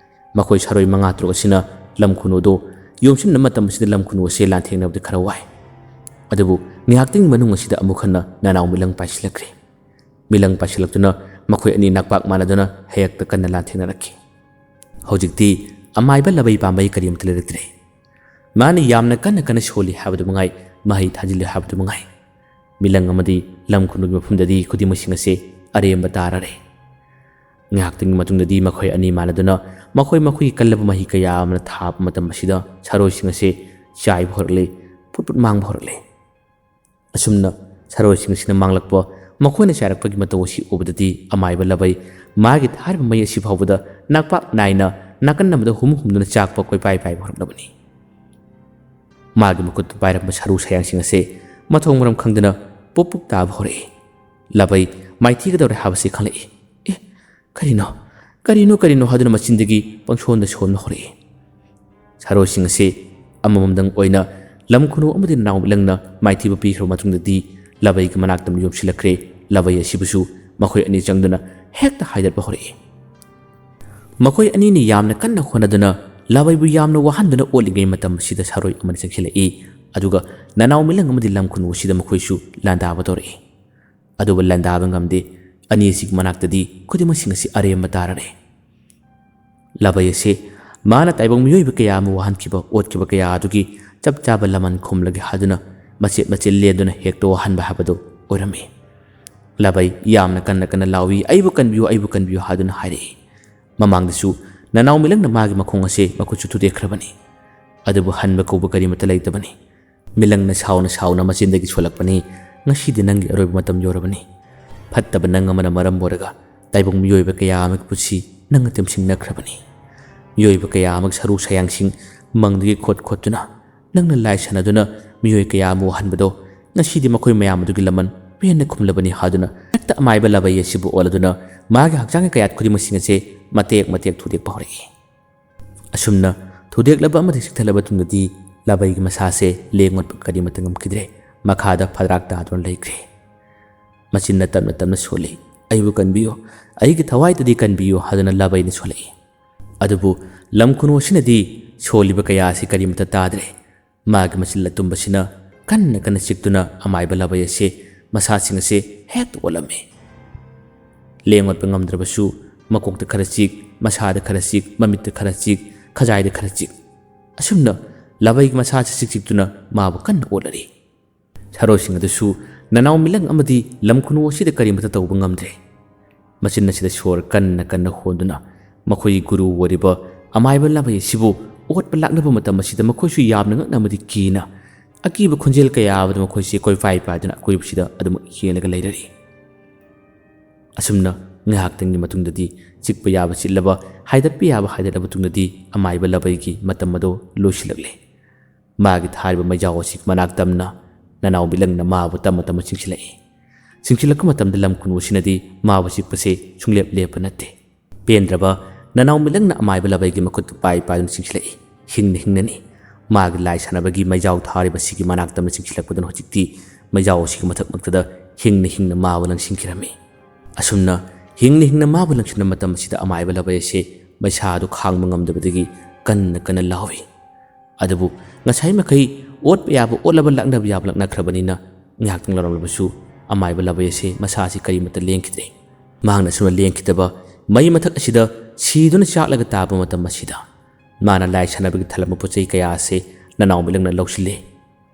ꯃꯈꯣꯏ ꯁꯥꯔꯣꯏ ꯃꯉꯥ ꯇꯔꯨꯛ ꯑꯁꯤꯅ ꯂꯝ ꯈꯨꯅꯨꯗꯨ ꯌꯣꯝꯁꯤꯟꯕ ꯃꯇꯝ ꯑꯁꯤꯗ ꯂꯝ ꯈꯨꯅꯨ ꯑꯁꯤ ꯂꯥꯟꯊꯦꯡꯅꯕꯗꯤ ꯈꯔ ꯋꯥꯏ꯫ ꯑꯗꯨꯕꯨ ꯉꯥꯏꯍꯥꯛꯇꯪꯒꯤ ꯃꯅꯨꯡ ꯑꯁꯤꯗ ꯑꯃꯨꯛ ꯍꯟꯅ ꯅꯅꯥꯎ ꯃꯤꯂꯪ ꯄꯥꯏꯁꯤꯜꯂꯛꯈ꯭ꯔꯦ꯫ ꯃꯤꯂꯪ ꯄꯥꯏꯁꯤꯜꯂꯛꯇꯨꯅ ꯃꯈꯣꯏ ꯑꯅꯤ ꯅꯥꯛꯄꯥꯛ ꯃꯥꯟꯅꯗꯨꯅ ꯍꯦꯛꯇ ꯀꯟꯅ ꯂꯥꯟꯊꯦꯡꯅꯔꯛꯈꯤ꯫ ꯍꯧꯖꯤꯛꯇꯤ ꯑꯃꯥꯏꯕ ꯂꯕꯩ ꯄꯥꯝꯕꯩ ꯀꯔꯤꯃꯠꯇ ꯂꯩꯔꯛꯇ꯭ꯔꯦ꯫ ꯃꯥꯅ ꯌꯥꯝꯅ ꯀꯟꯅ ꯀꯟꯅ ꯁꯣꯜꯂꯤ ꯍꯥꯏꯕꯗꯨ ꯃꯉꯥꯏ, ꯃꯍꯩ ꯊꯥꯖꯤꯜꯂꯤ ꯍꯥꯏꯕꯗꯨ ꯃꯉꯥꯏ꯫ ꯃꯤꯂꯪ ꯑꯃꯗꯤ ꯂꯝ ꯈꯨꯅꯨꯒꯤ ꯃꯐꯝꯗꯗꯤ ꯈꯨꯗꯤꯡꯃꯛꯁꯤꯡ ꯑꯁꯤ ꯑꯔꯦꯝꯕ ꯇꯥꯔꯔꯦ꯫ ꯉꯥꯏꯍꯥꯛꯇꯪꯒꯤ ꯃꯇꯨꯡꯗꯗꯤ ꯃꯈꯣꯏ ꯑꯅꯤ ꯃꯥꯟꯅꯗꯨꯅ ꯃꯈꯣꯏ ꯃꯈꯣꯏꯒꯤ ꯀꯜꯂꯕ ꯃꯍꯩ ꯀꯌꯥ ꯑꯃꯅ ꯊꯥꯕ ꯃꯇꯝ ꯑꯁꯤꯗ ꯁꯥꯔꯣꯏꯁꯤꯡ ꯑꯁꯤ ꯆꯥꯏꯕ ꯍꯧꯔꯛꯂꯦ, ꯐꯨꯠ ꯐꯨꯠ ꯃꯥꯡꯕ ꯍꯧꯔꯛꯂꯦ꯫ ꯑꯁꯨꯝꯅ ꯁꯥꯔꯣꯏꯁꯤꯡ ꯑꯁꯤꯅ ꯃꯥꯡꯂꯛꯄ, ꯃꯈꯣꯏꯅ ꯆꯥꯏꯔꯛꯄꯒꯤ ꯃꯇꯧ ꯑꯁꯤ ꯎꯕꯗꯗꯤ ꯑꯃꯥꯏꯕ ꯂꯕꯩ ꯃꯥꯒꯤ ꯊꯥꯔꯤꯕ ꯃꯩ ꯑꯁꯤ ꯐꯥꯎꯕꯗ ꯅꯥꯛꯄꯥꯛ ꯅꯥꯏꯅ ꯅꯥꯀꯟ ꯑꯃꯗ ꯍꯨꯝ ꯍꯨꯝꯗꯨꯅ ꯆꯥꯛꯄ ꯀꯣꯏꯄꯥꯏ ꯄꯥꯏꯕ ꯍꯧꯔꯛꯂꯕꯅꯤ꯫ ꯃꯥꯒꯤ ꯃꯈꯨꯠꯇ ꯄꯥꯏꯔꯝꯕ ꯁꯔꯨ ꯁꯌꯥꯡꯁꯤꯡ ꯑꯁꯤ ꯃꯊꯣꯡ ꯃꯔꯝ ꯈꯪꯗꯅ ꯄꯨꯞ ꯄꯨꯞ ꯇꯥꯕ ꯍꯧꯔꯛꯏ꯫ ꯂꯕꯩ ꯃꯥꯏꯊꯤꯒꯗꯧꯔꯦ ꯍꯥꯏꯕꯁꯤ ꯈꯪꯂꯛꯏ꯫ "ꯑꯦ, ꯀꯔꯤꯅꯣ? ꯀꯔꯤꯅꯣ? ꯀꯔꯤꯅꯣ?" ꯍꯥꯏꯗꯨꯅ ꯃꯆꯤꯟꯗꯒꯤ ꯄꯪꯁꯣꯟꯗ ꯁꯣꯟꯕ ꯍꯧꯔꯛꯏ꯫ ꯁꯥꯔꯣꯏꯁꯤꯡ ꯑꯁꯤ ꯑꯃꯃꯝꯗꯪ ꯑꯣꯏꯅ ꯂꯝ ꯈꯨꯅꯨ ꯑꯃꯗꯤ ꯅꯥꯎ ꯃꯤꯠꯂꯪꯅ ꯃꯥꯏꯊꯤꯕ ꯄꯤꯈ꯭ꯔꯕ ꯃꯇꯨꯡꯗꯗꯤ ꯂꯕꯩꯒꯤ ꯃꯅꯥꯛꯇ ꯌꯣꯝꯁꯤꯜꯂꯛꯈ꯭ꯔꯦ꯫ ꯂꯕꯩ ꯑꯁꯤꯕꯨꯁꯨ ꯃꯈꯣꯏ ꯑꯅꯤ ꯆꯪꯗꯨꯅ ꯍꯦꯛꯇ ꯍꯥꯏꯗꯠꯄ ꯍꯧꯔꯛꯏ꯫ ꯃꯈꯣꯏ ꯑꯅꯤꯅ ꯌꯥꯝꯅ ꯀꯟꯅ ꯍꯣꯠꯅꯗꯨꯅ ꯂꯕꯩꯕꯨ ꯌꯥꯝꯅ ꯋꯥꯍꯟꯗꯨꯅ ꯑꯣꯠꯂꯤꯉꯩ ꯃꯇꯝ ꯑꯁꯤꯗ ꯁꯥꯔꯣꯏ ꯑꯃꯅ ꯆꯪꯁꯤꯜꯂꯛꯏ꯫ ꯑꯗꯨꯒ ꯅꯅꯥꯎ ꯃꯤꯂꯪ ꯑꯃꯗꯤ ꯂꯝ ꯈꯨꯅꯨ ꯑꯁꯤꯗ ꯃꯈꯣꯏꯁꯨ ꯂꯥꯟꯗꯥꯕ ꯇꯧꯔꯛꯏ꯫ ꯑꯗꯨꯕꯨ ꯂꯥꯟꯗꯥꯕ ꯉꯝꯗꯦ꯫ ꯑꯅꯤ ꯑꯁꯤꯒꯤ ꯃꯅꯥꯛꯇꯗꯤ ꯈꯨꯗꯤꯡꯃꯛꯁꯤꯡ ꯑꯁꯤ ꯑꯔꯦꯝꯕ ꯇꯥꯔꯔꯦ꯫ ꯂꯕꯩ ꯑꯁꯤ ꯃꯥꯅ ꯇꯥꯏꯕꯪ ꯃꯤꯑꯣꯏꯕ ꯀꯌꯥ ꯑꯃ ꯋꯥꯍꯟꯈꯤꯕ, ꯑꯣꯠꯈꯤꯕ ꯀꯌꯥ ꯑꯗꯨꯒꯤ ꯆꯞ ꯆꯥꯕ ꯂꯃꯟ ꯈꯨꯝꯂꯒꯦ ꯍꯥꯏꯗꯨꯅ ꯃꯆꯦꯠ ꯃꯆꯦꯠ ꯂꯦꯟꯗꯨꯅ ꯍꯦꯛꯇ ꯋꯥꯍꯟꯕ ꯍꯥꯏꯕꯗꯨ ꯑꯣꯏꯔꯝꯃꯤ꯫ ꯂꯥꯕꯩ ꯌꯥꯝꯅ ꯀꯟꯅ ꯀꯟꯅ ꯂꯥꯎꯏ, "ꯑꯩꯕꯨ ꯀꯟꯕꯤꯌꯨ, ꯑꯩꯕꯨ ꯀꯟꯕꯤꯌꯨ" ꯍꯥꯏꯗꯨꯅ ꯍꯥꯏꯔꯛꯏ꯫ ꯃꯃꯥꯡꯗꯁꯨ ꯅꯅꯥꯎ ꯃꯤꯂꯪꯅ ꯃꯥꯒꯤ ꯃꯈꯣꯡ ꯑꯁꯦ ꯃꯈꯨꯠꯁꯨ ꯊꯨꯗꯦꯛꯈ꯭ꯔꯕꯅꯤ꯫ ꯑꯗꯨꯕꯨ ꯍꯟꯕ ꯀꯧꯕ ꯀꯔꯤꯃꯠꯇ ꯂꯩꯇꯕꯅꯤ꯫ ꯃꯤꯂꯪꯅ ꯁꯥꯎꯅ ꯁꯥꯎꯅ ꯃꯆꯤꯟꯗꯒꯤ ꯁꯣꯜꯂꯛꯄꯅꯤ, "ꯉꯁꯤꯗꯤ ꯅꯪꯒꯤ ꯑꯔꯣꯏꯕ ꯃꯇꯝ ꯌꯧꯔꯕꯅꯤ꯫ ꯐꯠꯇꯕ ꯅꯪ ꯑꯃꯅ ꯃꯔꯝ ꯑꯣꯏꯔꯒ ꯇꯥꯏꯕꯪ ꯃꯤꯑꯣꯏꯕ ꯀꯌꯥ ꯑꯃꯒꯤ ꯄꯨꯟꯁꯤ ꯅꯪꯅ ꯇꯦꯝꯁꯤꯡꯅꯈ꯭ꯔꯕꯅꯤ꯫ ꯃꯤꯑꯣꯏꯕ ꯀꯌꯥ ꯑꯃꯒꯤ ꯁꯔꯨ ꯁꯌꯥꯡꯁꯤꯡ ꯃꯪꯗꯒꯤ ꯈꯣꯠ ꯈꯣꯠꯇꯨꯅ ꯅꯪꯅ ꯂꯥꯏ ꯁꯥꯟꯅꯗꯨꯅ ꯃꯤꯑꯣꯏ ꯀꯌꯥ ꯑꯃ ꯋꯥꯍꯟꯕꯗꯣ ꯉꯁꯤꯗꯤ ꯃꯈꯣꯏ ꯃꯌꯥꯝ ꯑꯗꯨꯒꯤ ꯂꯃꯟ ꯄꯦꯟꯅ ꯈꯨꯝꯂꯕꯅꯤ" ꯍꯥꯏꯗꯨꯅ ꯍꯦꯛꯇ ꯑꯃꯥꯏꯕ ꯂꯥꯕꯩ ꯑꯁꯤꯕꯨ ꯑꯣꯠꯂꯗꯨꯅ ꯃꯥꯒꯤ ꯍꯛꯆꯥꯡꯒꯤ ꯀꯌꯥꯠ ꯈꯨꯗꯤꯡꯃꯛꯁꯤꯡ ꯑꯁꯦ ꯃꯇꯦꯛ ꯃꯇꯦꯛ ꯊꯨꯗꯦꯛꯄ ꯍꯧꯔꯛꯏ꯫ ꯑꯁꯨꯝꯅ ꯊꯨꯗꯦꯛꯂꯕ ꯑꯃꯗꯤ ꯆꯤꯛꯊꯠꯂꯕ ꯇꯨꯡꯗꯗꯤ ꯂꯥꯕꯩꯒꯤ ꯃꯁꯥꯁꯦ ꯂꯦꯡ ꯑꯣꯠꯄ ꯀꯔꯤꯃꯠꯇ ꯉꯝꯈꯤꯗ꯭ꯔꯦ꯫ ꯃꯈꯥꯗ ꯐꯗ꯭ꯔꯥꯛ ꯇꯥꯗꯨꯅ ꯂꯩꯈ꯭ꯔꯦ꯫ ꯃꯆꯤꯟꯅ ꯇꯞꯅ ꯇꯞꯅ ꯁꯣꯜꯂꯤ, "ꯑꯩꯕꯨ ꯀꯟꯕꯤꯌꯨ, ꯑꯩꯒꯤ ꯊꯋꯥꯏꯗꯗꯤ ꯀꯟꯕꯤꯌꯨ" ꯍꯥꯏꯗꯨꯅ ꯂꯥꯕꯩꯅ ꯁꯣꯜꯂꯛꯏ꯫ ꯑꯗꯨꯕꯨ ꯂꯝ ꯈꯨꯅꯨ ꯑꯁꯤꯅꯗꯤ ꯁꯣꯜꯂꯤꯕ ꯀꯌꯥ ꯑꯁꯤ ꯀꯔꯤꯃꯠꯇ ꯇꯥꯗ꯭ꯔꯦ꯫ ꯃꯥꯒꯤ ꯃꯆꯤꯜ ꯑꯇꯨꯝꯕꯁꯤꯅ ꯀꯟꯅ ꯀꯟꯅ ꯆꯤꯛꯇꯨꯅ ꯑꯃꯥꯏꯕ ꯂꯥꯕꯩ ꯑꯁꯦ, ꯃꯁꯥꯁꯤꯡ ꯑꯁꯦ ꯍꯦꯛꯇ ꯑꯣꯠꯂꯝꯃꯤ꯫ ꯂꯦꯡ ꯑꯣꯠꯄ ꯉꯝꯗ꯭ꯔꯕꯁꯨ ꯃꯀꯣꯛꯇ ꯈꯔ ꯆꯤꯛ, ꯃꯁꯥꯗ ꯈꯔ ꯆꯤꯛ, ꯃꯃꯤꯠꯇ ꯈꯔ ꯆꯤꯛ, ꯈꯖꯥꯏꯗ ꯈꯔ ꯆꯤꯛ꯫ ꯑꯁꯨꯝꯅ ꯂꯥꯕꯩꯒꯤ ꯃꯁꯥꯁꯤ ꯆꯤꯛ ꯆꯤꯛꯇꯨꯅ ꯃꯥꯕꯨ ꯀꯟꯅ ꯑꯣꯠꯂꯔꯤ꯫ ꯁꯥꯔꯣꯏꯁꯤꯡ ꯑꯗꯨꯁꯨ ꯅꯅꯥꯎ ꯃꯤꯂꯪ ꯑꯃꯗꯤ ꯂꯝ ꯈꯨꯅꯨ ꯑꯁꯤꯗ ꯀꯔꯤꯃꯠꯇ ꯇꯧꯕ ꯉꯝꯗ꯭ꯔꯦ꯫ ꯃꯆꯤꯟ ꯑꯁꯤꯗ ꯁꯣꯔ ꯀꯟꯅ ꯀꯟꯅ ꯍꯣꯟꯗꯨꯅ ꯃꯈꯣꯏꯒꯤ ꯒꯨꯔꯨ ꯑꯣꯏꯔꯤꯕ ꯑꯃꯥꯏꯕ ꯂꯥꯕꯩ ꯑꯁꯤꯕꯨ ꯑꯣꯠꯄ ꯂꯥꯛꯅꯕ ꯃꯇꯝ ꯑꯁꯤꯗ ꯃꯈꯣꯏꯁꯨ ꯌꯥꯝꯅ ꯉꯛꯅ ꯑꯃꯗꯤ ꯀꯤꯅ ꯑꯀꯤꯕ ꯈꯣꯟꯖꯦꯜ ꯀꯌꯥ ꯑꯃꯗ ꯃꯈꯣꯏꯁꯦ ꯀꯣꯏꯄꯥꯏ ꯄꯥꯏꯗꯨꯅ ꯑꯀꯣꯏꯕꯁꯤꯗ ꯑꯗꯨꯃꯛ ꯌꯦꯡꯂꯒ ꯂꯩꯔꯔꯤ꯫ ꯑꯁꯨꯝꯅ ꯉꯥꯏꯍꯥꯛꯇꯪꯒꯤ ꯃꯇꯨꯡꯗꯗꯤ ꯆꯤꯛꯄ ꯌꯥꯕ ꯆꯤꯛꯂꯕ, ꯍꯥꯏꯗꯠꯄ ꯌꯥꯕ ꯍꯥꯏꯗꯠꯂꯕ ꯃꯇꯨꯡꯗꯗꯤ ꯑꯃꯥꯏꯕ ꯂꯥꯕꯩꯒꯤ ꯃꯇꯝ ꯑꯗꯨ ꯂꯣꯏꯁꯤꯜꯂꯛꯂꯦ꯫ ꯃꯥꯒꯤ ꯊꯥꯔꯤꯕ ꯃꯩꯖꯥꯎ ꯑꯁꯤꯒꯤ ꯃꯅꯥꯛ ꯇꯝꯅ ꯅꯅꯥꯎ ꯃꯤꯂꯪꯅ ꯃꯥꯕꯨ ꯇꯞꯅ ꯇꯞꯅ ꯆꯤꯡꯁꯤꯜꯂꯛꯏ꯫ ꯆꯤꯡꯁꯤꯜꯂꯛꯄ ꯃꯇꯝꯗ ꯂꯝ ꯈꯨꯅꯨ ꯑꯁꯤꯅꯗꯤ ꯃꯥꯕꯨ ꯆꯤꯛꯄꯁꯦ ꯁꯨꯡꯂꯦꯞ ꯂꯦꯞꯄ ꯅꯠꯇꯦ꯫ ꯄꯦꯟꯗ꯭ꯔꯕ ꯅꯅꯥꯎ ꯃꯤꯂꯪꯅ ꯑꯃꯥꯏꯕ ꯂꯥꯕꯩꯒꯤ ꯃꯈꯨꯠꯇ ꯄꯥꯏ ꯄꯥꯏꯗꯨꯅ ꯆꯤꯡꯁꯤꯜꯂꯛꯏ꯫ ꯍꯤꯡꯅ ꯍꯤꯡꯅꯅꯤ꯫ ꯃꯥꯒꯤ ꯂꯥꯏ ꯁꯥꯟꯅꯕꯒꯤ ꯃꯩꯖꯥꯎ ꯊꯥꯔꯤꯕ ꯑꯁꯤꯒꯤ ꯃꯅꯥꯛ ꯇꯝꯅ ꯆꯤꯡꯁꯤꯜꯂꯛꯄꯗꯨꯅ ꯍꯧꯖꯤꯛꯇꯤ ꯃꯩꯖꯥꯎ ꯑꯁꯤꯒꯤ ꯃꯊꯛ ꯃꯛꯇꯗ ꯍꯤꯡꯅ ꯍꯤꯡꯅ ꯃꯥꯕꯨ ꯂꯪꯁꯤꯟꯈꯤꯔꯝꯃꯤ꯫ ꯑꯁꯨꯝꯅ ꯍꯤꯡꯅ ꯍꯤꯡꯅ ꯃꯥꯕꯨ ꯂꯪꯁꯤꯟꯕ ꯃꯇꯝ ꯑꯁꯤꯗ ꯑꯃꯥꯏꯕ ꯂꯥꯕꯩ ꯑꯁꯦ ꯃꯩꯁꯥꯗꯨ ꯈꯥꯡꯕ ꯉꯝꯗꯕꯗꯒꯤ ꯀꯟꯅ ꯀꯟꯅ ꯂꯥꯎꯏ꯫ ꯑꯗꯨꯕꯨ ꯉꯁꯥꯏ ꯃꯈꯩ ꯑꯣꯠꯄ ꯌꯥꯕ ꯑꯣꯠꯂꯕ, ꯂꯥꯛꯅꯕ ꯌꯥꯕ ꯂꯥꯛꯅꯈ꯭ꯔꯕꯅꯤꯅ ꯉꯥꯏꯍꯥꯛꯇꯪ ꯂꯥꯎꯔꯝꯂꯕꯁꯨ ꯑꯃꯥꯏꯕ ꯂꯥꯕꯩ ꯑꯁꯦ ꯃꯁꯥ ꯑꯁꯤ ꯀꯔꯤꯃꯠꯇ ꯂꯦꯡꯈꯤꯗ꯭ꯔꯦ꯫ ꯃꯍꯥꯛꯅ ꯑꯁꯨꯝꯅ ꯂꯦꯡꯈꯤꯗꯕ ꯃꯩ ꯃꯊꯛ ꯑꯁꯤꯗ ꯁꯤꯗꯨꯅ ꯆꯥꯛꯂꯒ ꯇꯥꯕ ꯃꯇꯝ ꯑꯁꯤꯗ ꯃꯥꯅ ꯂꯥꯏ ꯁꯥꯟꯅꯕꯒꯤ ꯊꯜꯂꯝꯕ ꯄꯣꯠ ꯆꯩ ꯀꯌꯥ ꯑꯁꯦ ꯅꯅꯥꯎ ꯃꯤꯂꯪꯅ ꯂꯧꯁꯤꯜꯂꯦ꯫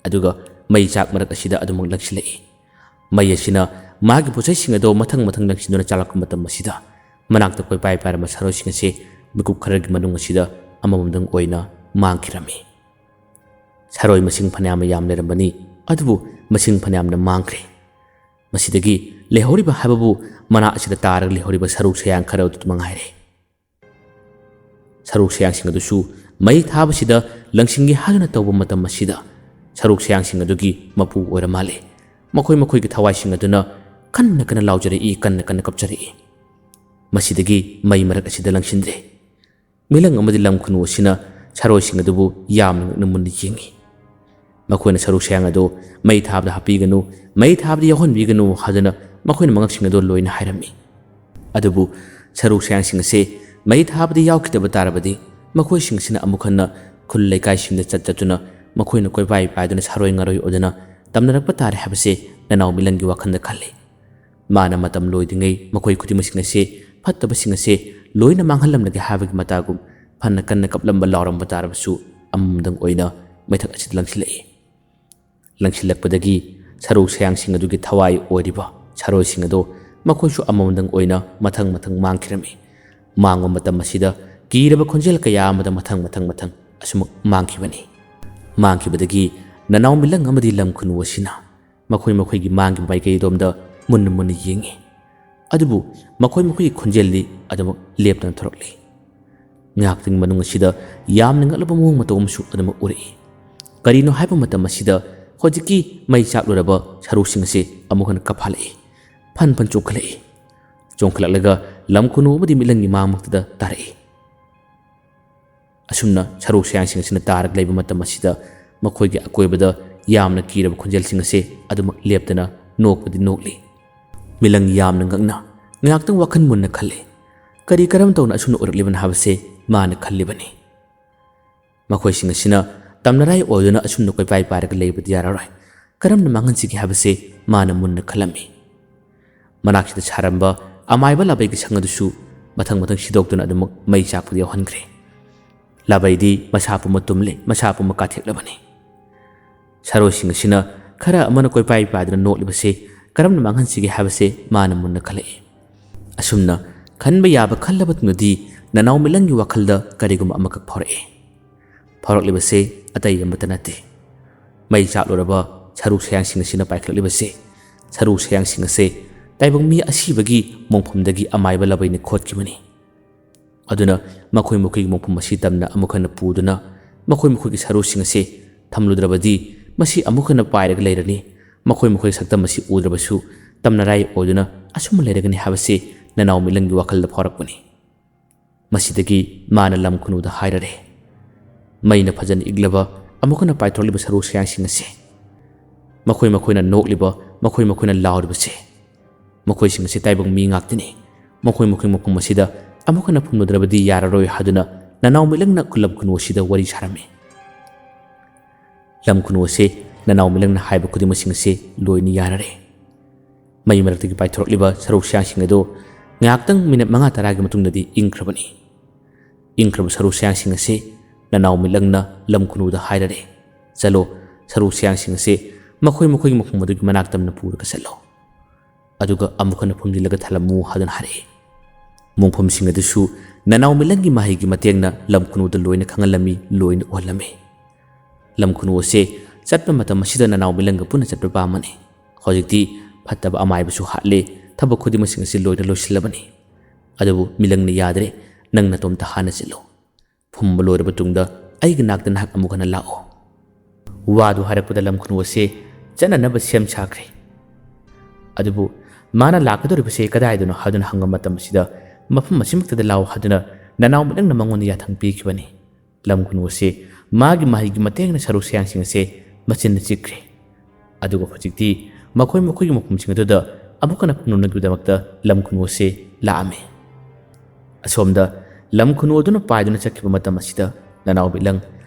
ꯑꯗꯨꯒ ꯃꯩ ꯆꯥꯛ ꯃꯔꯛ ꯑꯁꯤꯗ ꯑꯗꯨꯃꯛ ꯂꯪꯁꯤꯜꯂꯛꯏ꯫ ꯃꯩ ꯑꯁꯤꯅ ꯃꯥꯒꯤ ꯄꯣꯠꯆꯩꯁꯤꯡ ꯑꯗꯣ ꯃꯊꯪ ꯃꯊꯪ ꯂꯪꯁꯤꯟꯗꯨꯅ ꯆꯥꯂꯛꯄ ꯃꯇꯝ ꯑꯁꯤꯗ, ꯃꯅꯥꯛꯇ ꯀꯣꯏꯄꯥꯏ ꯄꯥꯏꯔꯝꯕ ꯁꯥꯔꯣꯏꯁꯤꯡ ꯑꯁꯦ ꯃꯤꯀꯨꯞ ꯈꯔꯒꯤ ꯃꯅꯨꯡ ꯑꯁꯤꯗ ꯑꯃꯃꯝꯗꯪ ꯑꯣꯏꯅ ꯃꯥꯡꯈꯤꯔꯝꯃꯤ꯫ ꯁꯥꯔꯣꯏ ꯃꯁꯤꯡ ꯐꯅꯌꯥꯝꯅ ꯌꯥꯝ ꯂꯩꯔꯝꯕꯅꯤ, ꯑꯗꯨꯕꯨ ꯃꯁꯤꯡ ꯐꯅꯌꯥꯝꯅ ꯃꯥꯡꯈ꯭ꯔꯦ꯫ ꯃꯁꯤꯗꯒꯤ ꯂꯩꯍꯧꯔꯤꯕ ꯍꯥꯏꯕꯕꯨ ꯃꯅꯥ ꯑꯁꯤꯗ ꯇꯥꯔꯒ ꯂꯩꯍꯧꯔꯤꯕ ꯁꯔꯨ ꯁꯌꯥꯡ ꯈꯔ ꯑꯗꯨ ꯃꯉꯥꯏꯔꯦ꯫ ꯁꯔꯨ ꯁꯌꯥꯡꯁꯤꯡ ꯑꯗꯨꯁꯨ ꯃꯩ ꯊꯥꯕꯁꯤꯗ ꯂꯪꯁꯤꯟꯒꯦ ꯍꯥꯏꯗꯨꯅ ꯇꯧꯕ ꯃꯇꯝ ꯑꯁꯤꯗ, ꯁꯔꯨ ꯁꯌꯥꯡꯁꯤꯡ ꯑꯗꯨꯒꯤ ꯃꯄꯨ ꯑꯣꯏꯔ ꯃꯥꯜꯂꯦ, ꯃꯈꯣꯏ ꯃꯈꯣꯏꯒꯤ ꯊꯋꯥꯏꯁꯤꯡ ꯑꯗꯨꯅ ꯀꯟꯅ ꯀꯟꯅ ꯂꯥꯎꯖꯔꯛꯏ, ꯀꯟꯅ ꯀꯟꯅ ꯀꯞꯆꯔꯛꯏ꯫ ꯃꯁꯤꯗꯒꯤ ꯃꯩ ꯃꯔꯛ ꯑꯁꯤꯗ ꯂꯪꯁꯤꯟꯗ꯭ꯔꯦ꯫ ꯃꯤꯂꯪ ꯑꯃꯗꯤ ꯂꯝ ꯈꯨꯅꯨ ꯑꯁꯤꯅ ꯁꯥꯔꯣꯏꯁꯤꯡ ꯑꯗꯨꯕꯨ ꯌꯥꯝꯅ ꯉꯛꯅ ꯃꯨꯟꯅ ꯌꯦꯡꯉꯤ꯫ ꯃꯈꯣꯏꯅ ꯁꯔꯨ ꯁꯌꯥꯡ ꯑꯗꯨ ꯃꯩ ꯊꯥꯕꯗ ꯍꯥꯞꯄꯤꯒꯅꯨ, ꯃꯩ ꯊꯥꯕꯗ ꯌꯥꯎꯍꯟꯕꯤꯒꯅꯨ ꯍꯥꯏꯗꯨꯅ ꯃꯈꯣꯏꯅ ꯃꯉꯛꯁꯤꯡ ꯑꯗꯨ ꯂꯣꯏꯅ ꯍꯥꯏꯔꯝꯃꯤ꯫ ꯑꯗꯨꯕꯨ ꯁꯔꯨ ꯁꯌꯥꯡꯁꯤꯡ ꯑꯁꯤ ꯃꯩ ꯊꯥꯕꯗ ꯌꯥꯎꯈꯤꯗꯕ ꯇꯥꯔꯕꯗꯤ, ꯃꯈꯣꯏꯁꯤꯡ ꯑꯁꯤꯅ ꯑꯃꯨꯛ ꯍꯟꯅ ꯈꯨꯜ ꯂꯩꯀꯥꯏꯁꯤꯡꯗ ꯆꯠ ꯆꯠꯇꯨꯅ ꯃꯈꯣꯏꯅ ꯀꯣꯏꯄꯥꯏ ꯄꯥꯏꯗꯨꯅ ꯁꯥꯔꯣꯏ ꯉꯥꯔꯣꯏ ꯑꯣꯏꯗꯨꯅ ꯇꯝꯅꯔꯛꯄ ꯇꯥꯔꯦ ꯍꯥꯏꯕꯁꯤ ꯅꯅꯥꯎ ꯃꯤꯂꯪꯒꯤ ꯋꯥꯈꯜꯗ ꯈꯜꯂꯤ꯫ ꯃꯥꯅ ꯃꯇꯝ ꯂꯣꯏꯗ꯭ꯔꯤꯉꯩ ꯃꯈꯣꯏ ꯈꯨꯗꯤꯡꯃꯛꯁꯤꯡ ꯑꯁꯤ, ꯐꯠꯇꯕꯁꯤꯡ ꯑꯁꯤ ꯂꯣꯏꯅ ꯃꯥꯡꯍꯜꯂꯝꯂꯒꯦ ꯍꯥꯏꯕꯒꯤ ꯃꯇꯥꯒꯨꯝ ꯐꯅ ꯀꯟꯅ ꯀꯞꯂꯝꯕ ꯂꯥꯎꯔꯝꯕ ꯇꯥꯔꯕꯁꯨ, ꯑꯃꯃꯝꯗꯪ ꯑꯣꯏꯅ ꯃꯩꯊꯛ ꯑꯁꯤꯗ ꯂꯪꯁꯤꯜꯂꯛꯏ꯫ ꯂꯪꯁꯤꯜꯂꯛꯄꯗꯒꯤ ꯁꯔꯨ ꯁꯌꯥꯡꯁꯤꯡ ꯑꯗꯨꯒꯤ ꯊꯋꯥꯏ ꯑꯣꯏꯔꯤꯕ ꯁꯥꯔꯣꯏꯁꯤꯡ ꯑꯗꯨ ꯃꯈꯣꯏꯁꯨ ꯑꯃꯃꯝꯗꯪ ꯑꯣꯏꯅ ꯃꯊꯪ ꯃꯊꯪ ꯃꯥꯡꯈꯤꯔꯝꯃꯤ꯫ ꯃꯥꯡꯕ ꯃꯇꯝ ꯑꯁꯤꯗ ꯀꯤꯔꯕ ꯈꯣꯟꯖꯦꯜ ꯀꯌꯥ ꯑꯃꯗ ꯃꯊꯪ ꯃꯊꯪ ꯃꯊꯪ ꯑꯁꯨꯝ ꯃꯥꯡꯈꯤꯕꯅꯤ꯫ ꯃꯥꯡꯈꯤꯕꯗꯒꯤ ꯅꯅꯥꯎ ꯃꯤꯂꯪ ꯑꯃꯗꯤ ꯂꯝ ꯈꯨꯅꯨ ꯑꯁꯤꯅ ꯃꯈꯣꯏ ꯃꯈꯣꯏꯒꯤ ꯃꯥꯡꯈꯤꯕ ꯃꯥꯏꯀꯩꯗꯣꯝꯗ ꯃꯨꯟꯅ ꯃꯨꯟꯅ ꯌꯦꯡꯉꯤ꯫ ꯑꯗꯨꯕꯨ ꯃꯈꯣꯏ ꯃꯈꯣꯏꯒꯤ ꯈꯣꯟꯖꯦꯜꯗꯤ ꯑꯗꯨꯃꯛ ꯂꯦꯞꯇꯅ ꯊꯣꯔꯛꯂꯤ꯫ ꯉꯥꯏꯍꯥꯛꯇꯪꯒꯤ ꯃꯅꯨꯡ ꯑꯁꯤꯗ ꯌꯥꯝꯅ ꯉꯛꯂꯕ ꯃꯑꯣꯡ ꯃꯇꯧ ꯑꯃꯁꯨ ꯑꯗꯨꯃꯛ ꯎꯔꯛꯏ꯫ ꯀꯔꯤꯅꯣ ꯍꯥꯏꯕ ꯃꯇꯝ ꯑꯁꯤꯗ ꯍꯧꯖꯤꯛꯀꯤ ꯃꯩ ꯆꯥꯛꯂꯨꯔꯕ ꯁꯔꯨꯁꯤꯡ ꯑꯁꯤ ꯑꯃꯨꯛ ꯍꯟꯅ ꯀꯥꯞꯐꯜꯂꯛꯏ꯫ ꯐꯟ ꯐꯟ ꯆꯣꯡꯈꯠꯂꯛꯏ꯫ ꯆꯣꯡꯈꯠꯂꯛꯂꯒ ꯂꯝ ꯈꯨꯅꯨ ꯑꯃꯗꯤ ꯃꯤꯠꯂꯪꯒꯤ ꯃꯥꯡꯃꯛꯇꯗ ꯇꯥꯔꯛꯏ꯫ ꯑꯁꯨꯝꯅ ꯁꯔꯨ ꯁꯌꯥꯡꯁꯤꯡ ꯑꯁꯤꯅ ꯇꯥꯔꯒ ꯂꯩꯕ ꯃꯇꯝ ꯑꯁꯤꯗ ꯃꯈꯣꯏꯒꯤ ꯑꯀꯣꯏꯕꯗ ꯌꯥꯝꯅ ꯀꯤꯔꯕ ꯈꯣꯟꯖꯦꯜꯁꯤꯡ ꯑꯁꯤ ꯑꯗꯨꯃꯛ ꯂꯦꯞꯇꯅ ꯅꯣꯛꯄꯗꯤ ꯅꯣꯛꯂꯤ꯫ ꯃꯤꯂꯪ ꯌꯥꯝꯅ ꯉꯛꯅ ꯉꯥꯏꯍꯥꯛꯇꯪ ꯋꯥꯈꯜ ꯃꯨꯟꯅ ꯈꯜꯂꯤ꯫ ꯀꯔꯤ ꯀꯔꯝ ꯇꯧꯅ ꯑꯁꯨꯝꯅ ꯑꯣꯏꯔꯛꯂꯤꯕꯅꯣ ꯍꯥꯏꯕꯁꯦ ꯃꯥꯅ ꯈꯜꯂꯤꯕꯅꯤ꯫ ꯃꯈꯣꯏꯁꯤꯡ ꯑꯁꯤꯅ ꯇꯝꯅꯔꯥꯏ ꯑꯣꯏꯗꯨꯅ ꯑꯁꯨꯝꯅ ꯀꯣꯏꯄꯥꯏ ꯄꯥꯏꯔꯒ ꯂꯩꯕꯗꯤ ꯌꯥꯔꯔꯣꯏ꯫ ꯀꯔꯝꯅ ꯃꯥꯡꯍꯟꯁꯤꯒꯦ ꯍꯥꯏꯕꯁꯦ ꯃꯥꯅ ꯃꯨꯟꯅ ꯈꯜꯂꯝꯃꯤ꯫ ꯃꯅꯥꯛꯁꯤꯗ ꯁꯥꯔꯝꯕ ꯑꯃꯥꯏꯕ ꯂꯥꯕꯩꯒꯤ ꯁꯪ ꯑꯗꯨꯁꯨ ꯃꯊꯪ ꯃꯊꯪ ꯁꯤꯗꯣꯛꯇꯨꯅ ꯑꯗꯨꯃꯛ ꯃꯩ ꯆꯥꯛꯄꯗ ꯌꯥꯎꯍꯟꯈ꯭ꯔꯦ꯫ ꯂꯥꯕꯩꯗꯤ ꯃꯁꯥ ꯄꯨꯝꯕ ꯇꯨꯝꯂꯦ, ꯃꯁꯥ ꯄꯨꯝꯕ ꯀꯥꯊꯦꯛꯂꯕꯅꯤ꯫ ꯁꯥꯔꯣꯏꯁꯤꯡ ꯑꯁꯤꯅ ꯈꯔ ꯑꯃꯅ ꯀꯣꯏꯄꯥꯏ ꯄꯥꯏꯗꯨꯅ ꯅꯣꯛꯂꯤꯕꯁꯤ ꯀꯔꯝꯅ ꯃꯥꯡꯍꯟꯁꯤꯒꯦ ꯍꯥꯏꯕꯁꯦ ꯃꯥꯅ ꯃꯨꯟꯅ ꯈꯜꯂꯛꯏ꯫ ꯑꯁꯨꯝꯅ ꯈꯟꯕ ꯌꯥꯕ ꯈꯜꯂꯕ ꯇꯨꯡꯗꯗꯤ ꯅꯅꯥꯎ ꯃꯤꯠꯂꯪꯒꯤ ꯋꯥꯈꯜꯗ ꯀꯔꯤꯒꯨꯝꯕ ꯑꯃꯈꯛ ꯐꯥꯎꯔꯛꯏ꯫ ꯐꯥꯎꯔꯛꯂꯤꯕꯁꯦ ꯑꯇꯩ ꯑꯃꯠꯇ ꯅꯠꯇꯦ꯫ ꯃꯩ ꯆꯥꯛꯂꯨꯔꯕ ꯁꯔꯨ ꯁꯌꯥꯡꯁꯤꯡ ꯑꯁꯤꯅ ꯄꯥꯏꯈꯠꯂꯛꯂꯤꯕꯁꯦ, ꯁꯔꯨ ꯁꯌꯥꯡꯁꯤꯡ ꯑꯁꯦ ꯇꯥꯏꯕꯪ ꯃꯤ ꯑꯁꯤꯕꯒꯤ ꯃꯣꯡꯐꯝꯗꯒꯤ ꯑꯃꯥꯏꯕ ꯂꯕꯩꯅ ꯈꯣꯠꯈꯤꯕꯅꯤ꯫ ꯑꯗꯨꯅ ꯃꯈꯣꯏ ꯃꯈꯣꯏꯒꯤ ꯃꯣꯡꯐꯝ ꯑꯁꯤ ꯇꯝꯅ ꯑꯃꯨꯛ ꯍꯟꯅ ꯄꯨꯗꯨꯅ ꯃꯈꯣꯏ ꯃꯈꯣꯏꯒꯤ ꯁꯔꯨꯁꯤꯡ ꯑꯁꯤ ꯊꯝꯂꯨꯗ꯭ꯔꯕꯗꯤ ꯃꯁꯤ ꯑꯃꯨꯛ ꯍꯟꯅ ꯄꯥꯏꯔꯒ ꯂꯩꯔꯅꯤ꯫ ꯃꯈꯣꯏ ꯃꯈꯣꯏꯒꯤ ꯁꯛꯇꯝ ꯑꯁꯤ ꯎꯗ꯭ꯔꯕꯁꯨ ꯇꯝꯅꯔꯥꯏ ꯑꯣꯏꯗꯨꯅ ꯑꯁꯨꯝꯅ ꯂꯩꯔꯒꯅꯤ ꯍꯥꯏꯕꯁꯤ ꯅꯅꯥꯎ ꯃꯤꯠꯂꯪꯒꯤ ꯋꯥꯈꯜꯗ ꯐꯥꯎꯔꯛꯄꯅꯤ꯫ ꯃꯁꯤꯗꯒꯤ ꯃꯥꯅ ꯂꯝ ꯈꯨꯅꯨꯗ ꯍꯥꯏꯔꯔꯦ, ꯃꯩꯅ ꯐꯖꯅ ꯏꯛꯂꯕ ꯑꯃꯨꯛ ꯍꯟꯅ ꯄꯥꯏꯊꯣꯔꯛꯂꯤꯕ ꯁꯔꯨ ꯁꯌꯥꯡꯁꯤꯡ ꯑꯁꯦ, ꯃꯈꯣꯏ ꯃꯈꯣꯏꯅ ꯅꯣꯛꯂꯤꯕ, ꯃꯈꯣꯏ ꯃꯈꯣꯏꯅ ꯂꯥꯎꯔꯤꯕꯁꯦ, ꯃꯈꯣꯏꯁꯤꯡ ꯑꯁꯤ ꯇꯥꯏꯕꯪ ꯃꯤ ꯉꯥꯛꯇꯅꯤ꯫ ꯃꯈꯣꯏ ꯃꯈꯣꯏ ꯃꯐꯝ ꯑꯁꯤꯗ ꯑꯃꯨꯛ ꯍꯟꯅ ꯐꯝꯂꯨꯗ꯭ꯔꯕꯗꯤ ꯌꯥꯔꯔꯣꯏ ꯍꯥꯏꯗꯨꯅ ꯅꯅꯥꯎ ꯃꯤꯠꯂꯪꯅ ꯂꯝ ꯈꯨꯅꯨ ꯑꯁꯤꯗ ꯋꯥꯔꯤ ꯁꯥꯔꯝꯃꯤ꯫ ꯂꯝ ꯈꯨꯅꯨ ꯑꯁꯤ ꯅꯅꯥꯎ ꯃꯤꯠꯂꯪꯅ ꯍꯥꯏꯕ ꯈꯨꯗꯤꯡꯃꯛꯁꯤꯡ ꯑꯁꯤ ꯂꯣꯏꯅ ꯌꯥꯅꯔꯦ꯫ ꯃꯩ ꯃꯔꯛꯇꯒꯤ ꯄꯥꯏꯊꯣꯔꯛꯂꯤꯕ ꯁꯔꯨ ꯁꯌꯥꯡꯁꯤꯡ ꯑꯗꯨ ꯉꯥꯏꯍꯥꯛꯇꯪ ꯃꯤꯅꯠ ꯃꯉꯥ ꯇꯔꯥꯒꯤ ꯃꯇꯨꯡꯗꯗꯤ ꯏꯪꯈ꯭ꯔꯕꯅꯤ꯫ ꯏꯪꯈ꯭ꯔꯕ ꯁꯔꯨ ꯁꯌꯥꯡꯁꯤꯡ ꯑꯁꯤ ꯅꯅꯥꯎ ꯃꯤꯠꯂꯪꯅ ꯂꯝ ꯈꯨꯅꯨꯗ ꯍꯥꯏꯔꯔꯦ, "ꯆꯠꯂꯣ, ꯁꯔꯨ ꯁꯌꯥꯡꯁꯤꯡ ꯑꯁꯤ ꯃꯈꯣꯏ ꯃꯈꯣꯏꯒꯤ ꯃꯐꯝ ꯑꯗꯨꯒꯤ ꯃꯅꯥꯛ ꯇꯝꯅ ꯄꯨꯔꯒ ꯆꯠꯂꯣ꯫ ꯑꯗꯨꯒ ꯑꯃꯨꯛ ꯍꯟꯅ ꯐꯨꯝꯖꯤꯜꯂꯒ ꯊꯜꯂꯝꯃꯨ" ꯍꯥꯏꯗꯨꯅ ꯍꯥꯏꯔꯛꯏ꯫ ꯃꯣꯡꯐꯝꯁꯤꯡ ꯑꯗꯨꯁꯨ ꯅꯅꯥꯎ ꯃꯤꯠꯂꯪꯒꯤ ꯃꯍꯩꯒꯤ ꯃꯇꯦꯡꯅ ꯂꯝ ꯈꯨꯅꯨꯗ ꯂꯣꯏꯅ ꯈꯪꯍꯜꯂꯝꯃꯤ, ꯂꯣꯏꯅ ꯎꯍꯜꯂꯝꯃꯤ꯫ ꯂꯝ ꯈꯨꯅꯨ ꯑꯁꯦ ꯆꯠꯄ ꯃꯇꯝ ꯑꯁꯤꯗ ꯅꯅꯥꯎ ꯃꯤꯠꯂꯪꯒ ꯄꯨꯟꯅ ꯆꯠꯄ ꯄꯥꯝꯕꯅꯤ꯫ ꯍꯧꯖꯤꯛꯇꯤ ꯐꯠꯇꯕ ꯑꯃꯥꯏꯕꯁꯨ ꯍꯥꯠꯂꯦ, ꯊꯕꯛ ꯈꯨꯗꯤꯡꯃꯛꯁꯤꯡ ꯑꯁꯤ ꯂꯣꯏꯅ ꯂꯣꯏꯁꯤꯜꯂꯕꯅꯤ꯫ ꯑꯗꯨꯕꯨ ꯃꯤꯠꯂꯪꯅ ꯌꯥꯗ꯭ꯔꯦ, "ꯅꯪ ꯅꯇꯣꯝꯇ ꯍꯥꯟꯅ ꯆꯠꯂꯨ꯫ ꯐꯨꯝꯕ ꯂꯣꯏꯔꯕ ꯇꯨꯡꯗ ꯑꯩꯒꯤ ꯅꯥꯛꯇ ꯅꯍꯥꯛ ꯑꯃꯨꯛ ꯍꯟꯅ ꯂꯥꯛꯑꯣ"꯫ ꯋꯥꯗꯨ ꯍꯥꯏꯔꯛꯄꯗ ꯂꯝ ꯈꯨꯅꯨ ꯑꯁꯦ ꯆꯠꯅꯅꯕ ꯁꯦꯝ ꯁꯥꯈ꯭ꯔꯦ꯫ ꯑꯗꯨꯕꯨ ꯃꯥꯅ ꯂꯥꯛꯀꯗꯧꯔꯤꯕꯁꯦ ꯀꯗꯥꯏꯗꯅꯣ ꯍꯥꯏꯗꯨꯅ ꯍꯪꯕ ꯃꯇꯝ ꯑꯁꯤꯗ, "ꯃꯐꯝ ꯑꯁꯤꯃꯛꯇꯗ ꯂꯥꯛꯑꯣ" ꯍꯥꯏꯗꯨꯅ ꯅꯅꯥꯎ ꯃꯤꯠꯂꯪꯅ ꯃꯉꯣꯟꯗ ꯌꯥꯊꯪ ꯄꯤꯈꯤꯕꯅꯤ꯫ ꯂꯝ ꯈꯨꯅꯨ ꯑꯁꯤ ꯃꯥꯒꯤ ꯃꯍꯩꯒꯤ ꯃꯇꯦꯡꯅ ꯁꯔꯨ ꯁꯌꯥꯡꯁꯤꯡ ꯑꯁꯦ ꯃꯆꯤꯟꯗ ꯆꯤꯛꯈ꯭ꯔꯦ꯫ ꯑꯗꯨꯒ ꯍꯧꯖꯤꯛꯇꯤ ꯃꯈꯣꯏ ꯃꯈꯣꯏꯒꯤ ꯃꯐꯝꯁꯤꯡ ꯑꯗꯨꯗ ꯑꯃꯨꯛ ꯍꯟꯅ ꯐꯝꯅꯅꯕꯒꯤꯗꯃꯛꯇ ꯂꯝ ꯈꯨꯅꯨ ꯑꯁꯤ ꯂꯥꯛꯑꯝꯃꯤ꯫ ꯑꯁꯣꯝꯗ ꯂꯝ ꯈꯨꯅꯨ ꯑꯗꯨꯅ ꯄꯥꯏꯗꯨꯅ ꯆꯠꯈꯤꯕ ꯃꯇꯝ ꯑꯁꯤꯗ ꯅꯅꯥꯎ ꯃꯤꯠꯂꯪ